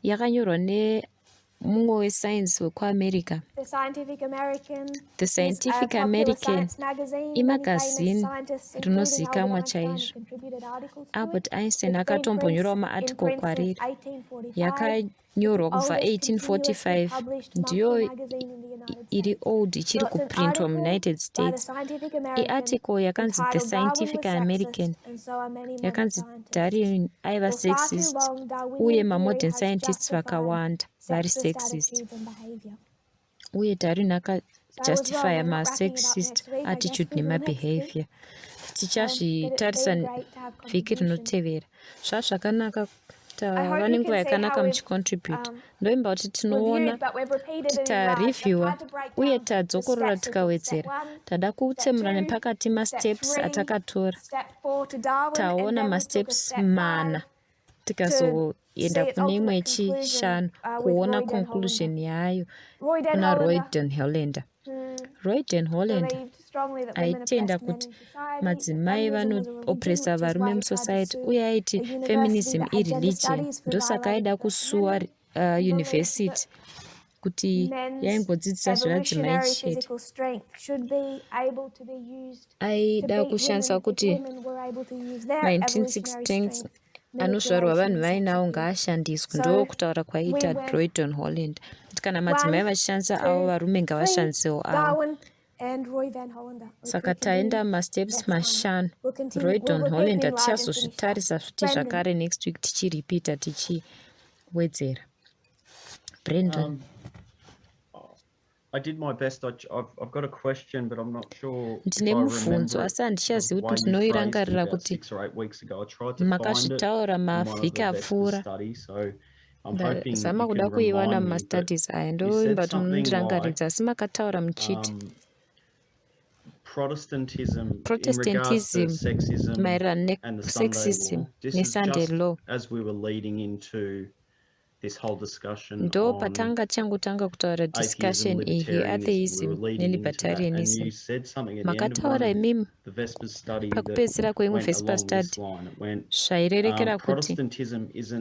yakanyorwa nemumwe wesainzi wekuAmerica. The Scientific American imagazini rinozivikanwa chaizvo. Albert Einstein akatombonyorawo maarticle kwariri. Yakanyorwa kubva 1845 ndiyo iri old ichiri kuprintwa muUnited States. Iarticle yakanzi The Scientific American yakanzi Darwin aiva sexist uye mamodern scientists vakawanda vari sexist. Uye Darwin akajustifya masexist attitude nemabehavior. Tichazvitarisa vhiki rinotevera. Zvazvakanaka tava nenguva yakanaka muchicontribute. Ndovimba kuti tinoona kuti tareviewer uye tadzokorora tikawedzera. Tada kutsemura nepakati masteps atakatora. Taona masteps mana tikazoenda kune imwe yechishanu kuona conclusion yayo kuna Roy Den Hollander. Roy Den Hollander aitenda kuti madzimai vanoopresa varume musociety uye aiti feminism ireligion ndosaka aida kusuwa university kuti yaingodzidzisa zvevadzimai chete. Aida kushandisa kuti ma19 strengths anozvarwa vanhu vainawo ngaashandiswe ndokutaura kwaiita Roydon Holland kuti kana madzimai vachishandisa avo varume ngavashandisewo avo. Saka taenda masteps mashanu. Roydon Hollander tichazozvitarisa futi zvakare next week tichiripita tichiwedzera. Brandon. I did my best. I've got a question, but I'm not sure. Ndine mubvunzo asi handichazivi kuti ndinoirangarira kuti makazvitaura mavhiki apfuura. Ndazama kuda kuiwana mumastudies aya ndovimba kuti munondirangaridza asi makataura muchiti Protestantism maererano nesexism neSunday law. Ndo patanga tichangotanga kutaura discussion iyi yeatheism nelibertarianism. Makataura imimi pakupedzisira kweimwe Vesper study zvairerekera kuti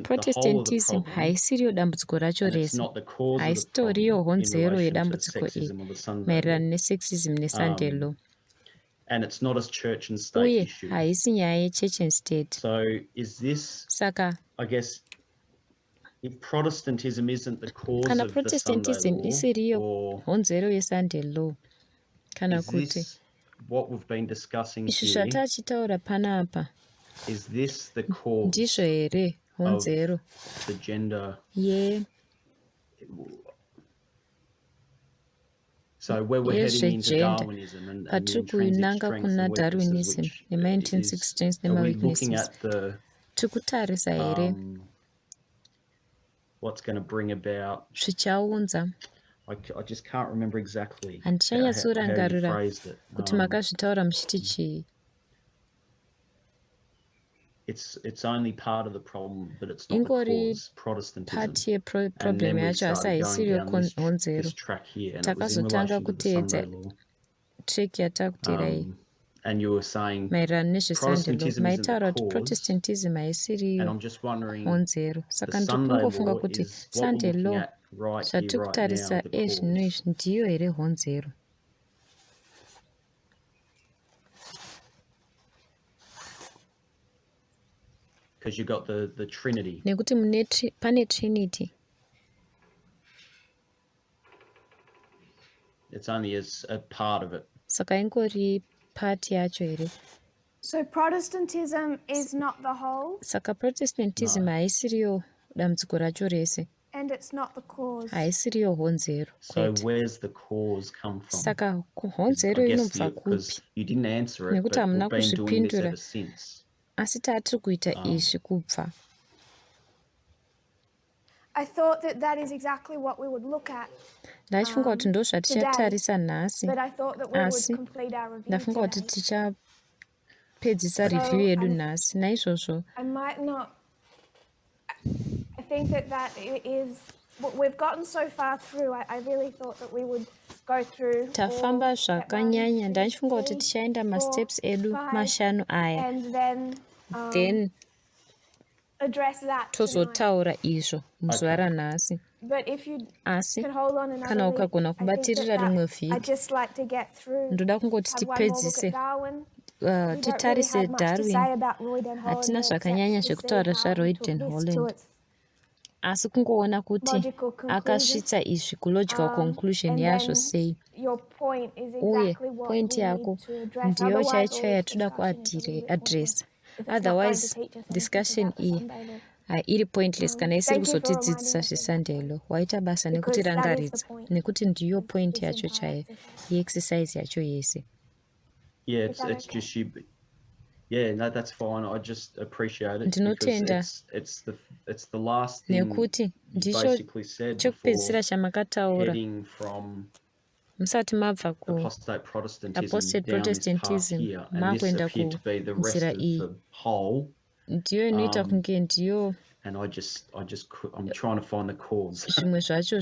Protestantism haisiriyo dambudziko racho rese, haisitoriyo honzero yedambudziko iri maererano nesexism neSunday law. Uye haisi nyaya yechurch and state. Saka kana Protestantism isiriyo honzero yeSunday law, kana kuti izvi zvatachitaura panapa ndizvo here honzero ye yezvegender patiri kunanga kuna Darwinism nemaintrinsic strengths nemaweaknesses tiri kutarisa here zvichaunza handichanyatsorangarira kuti makazvitaura muchiti chii. Ingori part yeproblem yacho asi haisiriyo honzero. Takazotanga kuteedza track yatakuteera iyi maererano nezveSunday law. Maitaura kuti Protestantism haisiriyo honzero. Saka ndiri kungofunga kuti Sunday law zvatiri kutarisa ezvino izvi ndiyo here honzero. Nekuti mune pane Trinity. It's only as a part of it. Saka ingori part yacho here? So Protestantism is not the whole. Saka Protestantism haisiriyo dambudziko racho rese. And it's not the cause. Haisiriyo honzero. So where's the cause come from? Saka honzero inobva kupi? Nekuti hamuna kuzvipindura. Asi tatiri kuita izvi kubva. I thought that that is exactly what we would look at. Ndachifunga kuti ndo zvatichatarisa nhasi, asi ndafunga kuti tichapedzisa review yedu nhasi. Naizvozvo think that that is what we've gotten so far through. I really thought that we would go through all Tafamba step one, zvakanyanya. two, Ndachifunga kuti three, tichaenda four, masteps edu five, mashanu aya, and then then address that tonight. tozotaura izvo muzuva Okay. ranhasi. But if you Asi can hold on another kana week, ukagona I think that kubatirira that rimwe I'd vhiki, just like to get through, ndoda kungoti have one more look tipedzise at Darwin. We don't really titarise have much to Darwin. say about Royden Hatina Hollander except zvakanyanya to see zvekutaura how he took zvaRoyden this to Holland, its asi kungoona kuti logical conclusion. akasvitsa izvi kulogical conclusion And yazvo then sei. your point is Uye exactly what pointi we need yako to address. ndiyo Otherwise, chaicho all this yatoda discussion is a little bit pointless kuadresa. if it's not going to Otherwise teach us anything discussion about the iyi Sunday law. iri pointless kana isiri Thank you for reminding kuzotidzidzisa us of that zveSunday law. Waita basa because that is the nekutirangaridza point nekuti ndiyo of point this yacho entire chaiyo exercise. yeexercise yacho yese. Yeah, Is it's that it's okay? just you. Yeah, no, that's fine. I just appreciate it because Ndinotenda it's the last thing nekuti you ndicho basically said before chekupedzisira chamakataura heading from musati mabva apostate Protestantism kuapostate down this path Protestantism here, and this makuenda appeared to be the rest kunzira of iyi. the whole. Ndiyo inoita kunge ndiyo And I just, I just, I'm trying to find the cause. zvimwe zvacho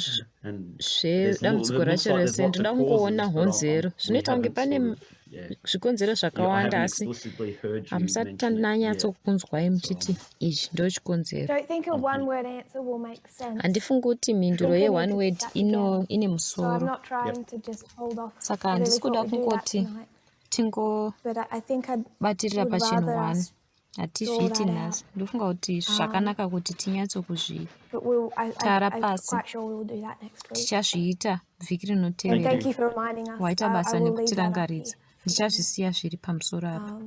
And there's zvedambudziko it looks racho like there's rese. lots Ndoda of kungoona causes, but honzero. we Zvinoita kunge haven't pane sort of, yeah, zvikonzero yeah, I zvakawanda, haven't asi explicitly heard you hamusati mention it yet. tanyatsokunzwai So muchiti ichi ndo chikonzero. Don't think a I'm one word answer will make sense. Handifungi kuti I mhinduro think we need yeone to put word that ino together. ine So I'm musoro. not trying to just hold off. Saka I really handisi thought kuda we'd do that kungoti tonight. tingobatirira But I think I'd would pachinhu rather one. us draw Hatizviiti that out. nhasi. Ndofunga kuti zvakanaka kuti tinyatsokuzvitara But we'll, I'm pasi. quite sure we'll do that next week. Tichazviita vhiki And rinotevera. thank you for reminding us. Waita I basa will leave that up here nekutirangaridza. for them. Ndichazvisiya zviri pamusoro apa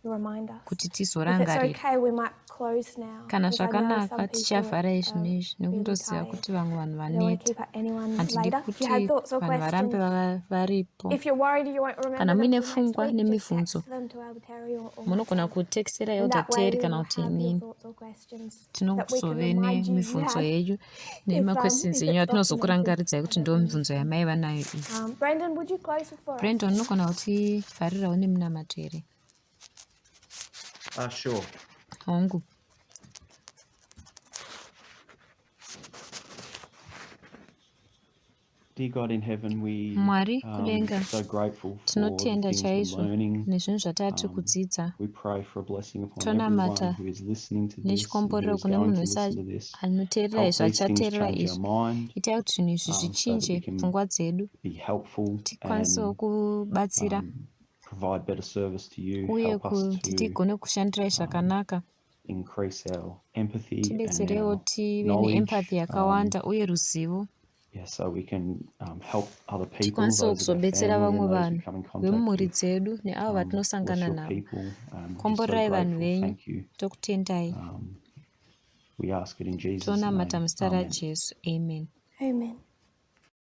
Remind us. kuti If it's tizorangarira. okay, we might close now Kana because I know zvakanaka some people tichavhara are izvinezvi really nekundoziva tired. kuti vamwe vanhu I don't want to vaneta. keep anyone Handidi later. If you had kuti thoughts or vanhu varambe questions, varipo. if you're worried you won't Kana remember them muine till next pfungwa week, just nemibvunzo, text them to Elder Terry or munogona myself. kutekisera And Elder that way Terry we kana will kuti have your inini. thoughts or questions that we can Tinozove remind you you nemibvunzo had yenyu if nemaquestions if enyu it's documented. atinozokurangaridzai I kuti don't ndo know. mibvunzo yamaiva nayo iyi. Brendan, would you close for us? Brandon, unogona kutivharirawo nemunamato here? Sure. Hongu. Dear God in heaven, we Mwari kudenga, so grateful for the tinotenda things we're chaizvo learning. nezvinhu zvatati kudzidza. We pray for a blessing upon Tonamata everyone who is listening to this and who nechikomborero is kune going munhu to wese listen to this. anoteerera Help izvi these things achateerera change our izvi. mind Itai kuti zvinhu izvi so that we zvichinje can pfungwa dzedu, be helpful tikwanisewo and kubatsira provide better service to you. uye Help us kuti to tigone kushandirai zvakanaka. increase our empathy and Tibetserewo our tive knowledge. neempathy yakawanda uye ruzivo, Yeah, so we can help other people, tikwanisewo those of our kuzobetsera family vamwe and those we vanhu come in contact vemumhuri with. dzedu neavo Bless vatinosangana your navo. people. We're just so Komborerai vanhu grateful. venyu, Thank you. tokutendai. We ask it in Jesus' Tonamata name. muzita Amen. raJesu. Amen. Amen.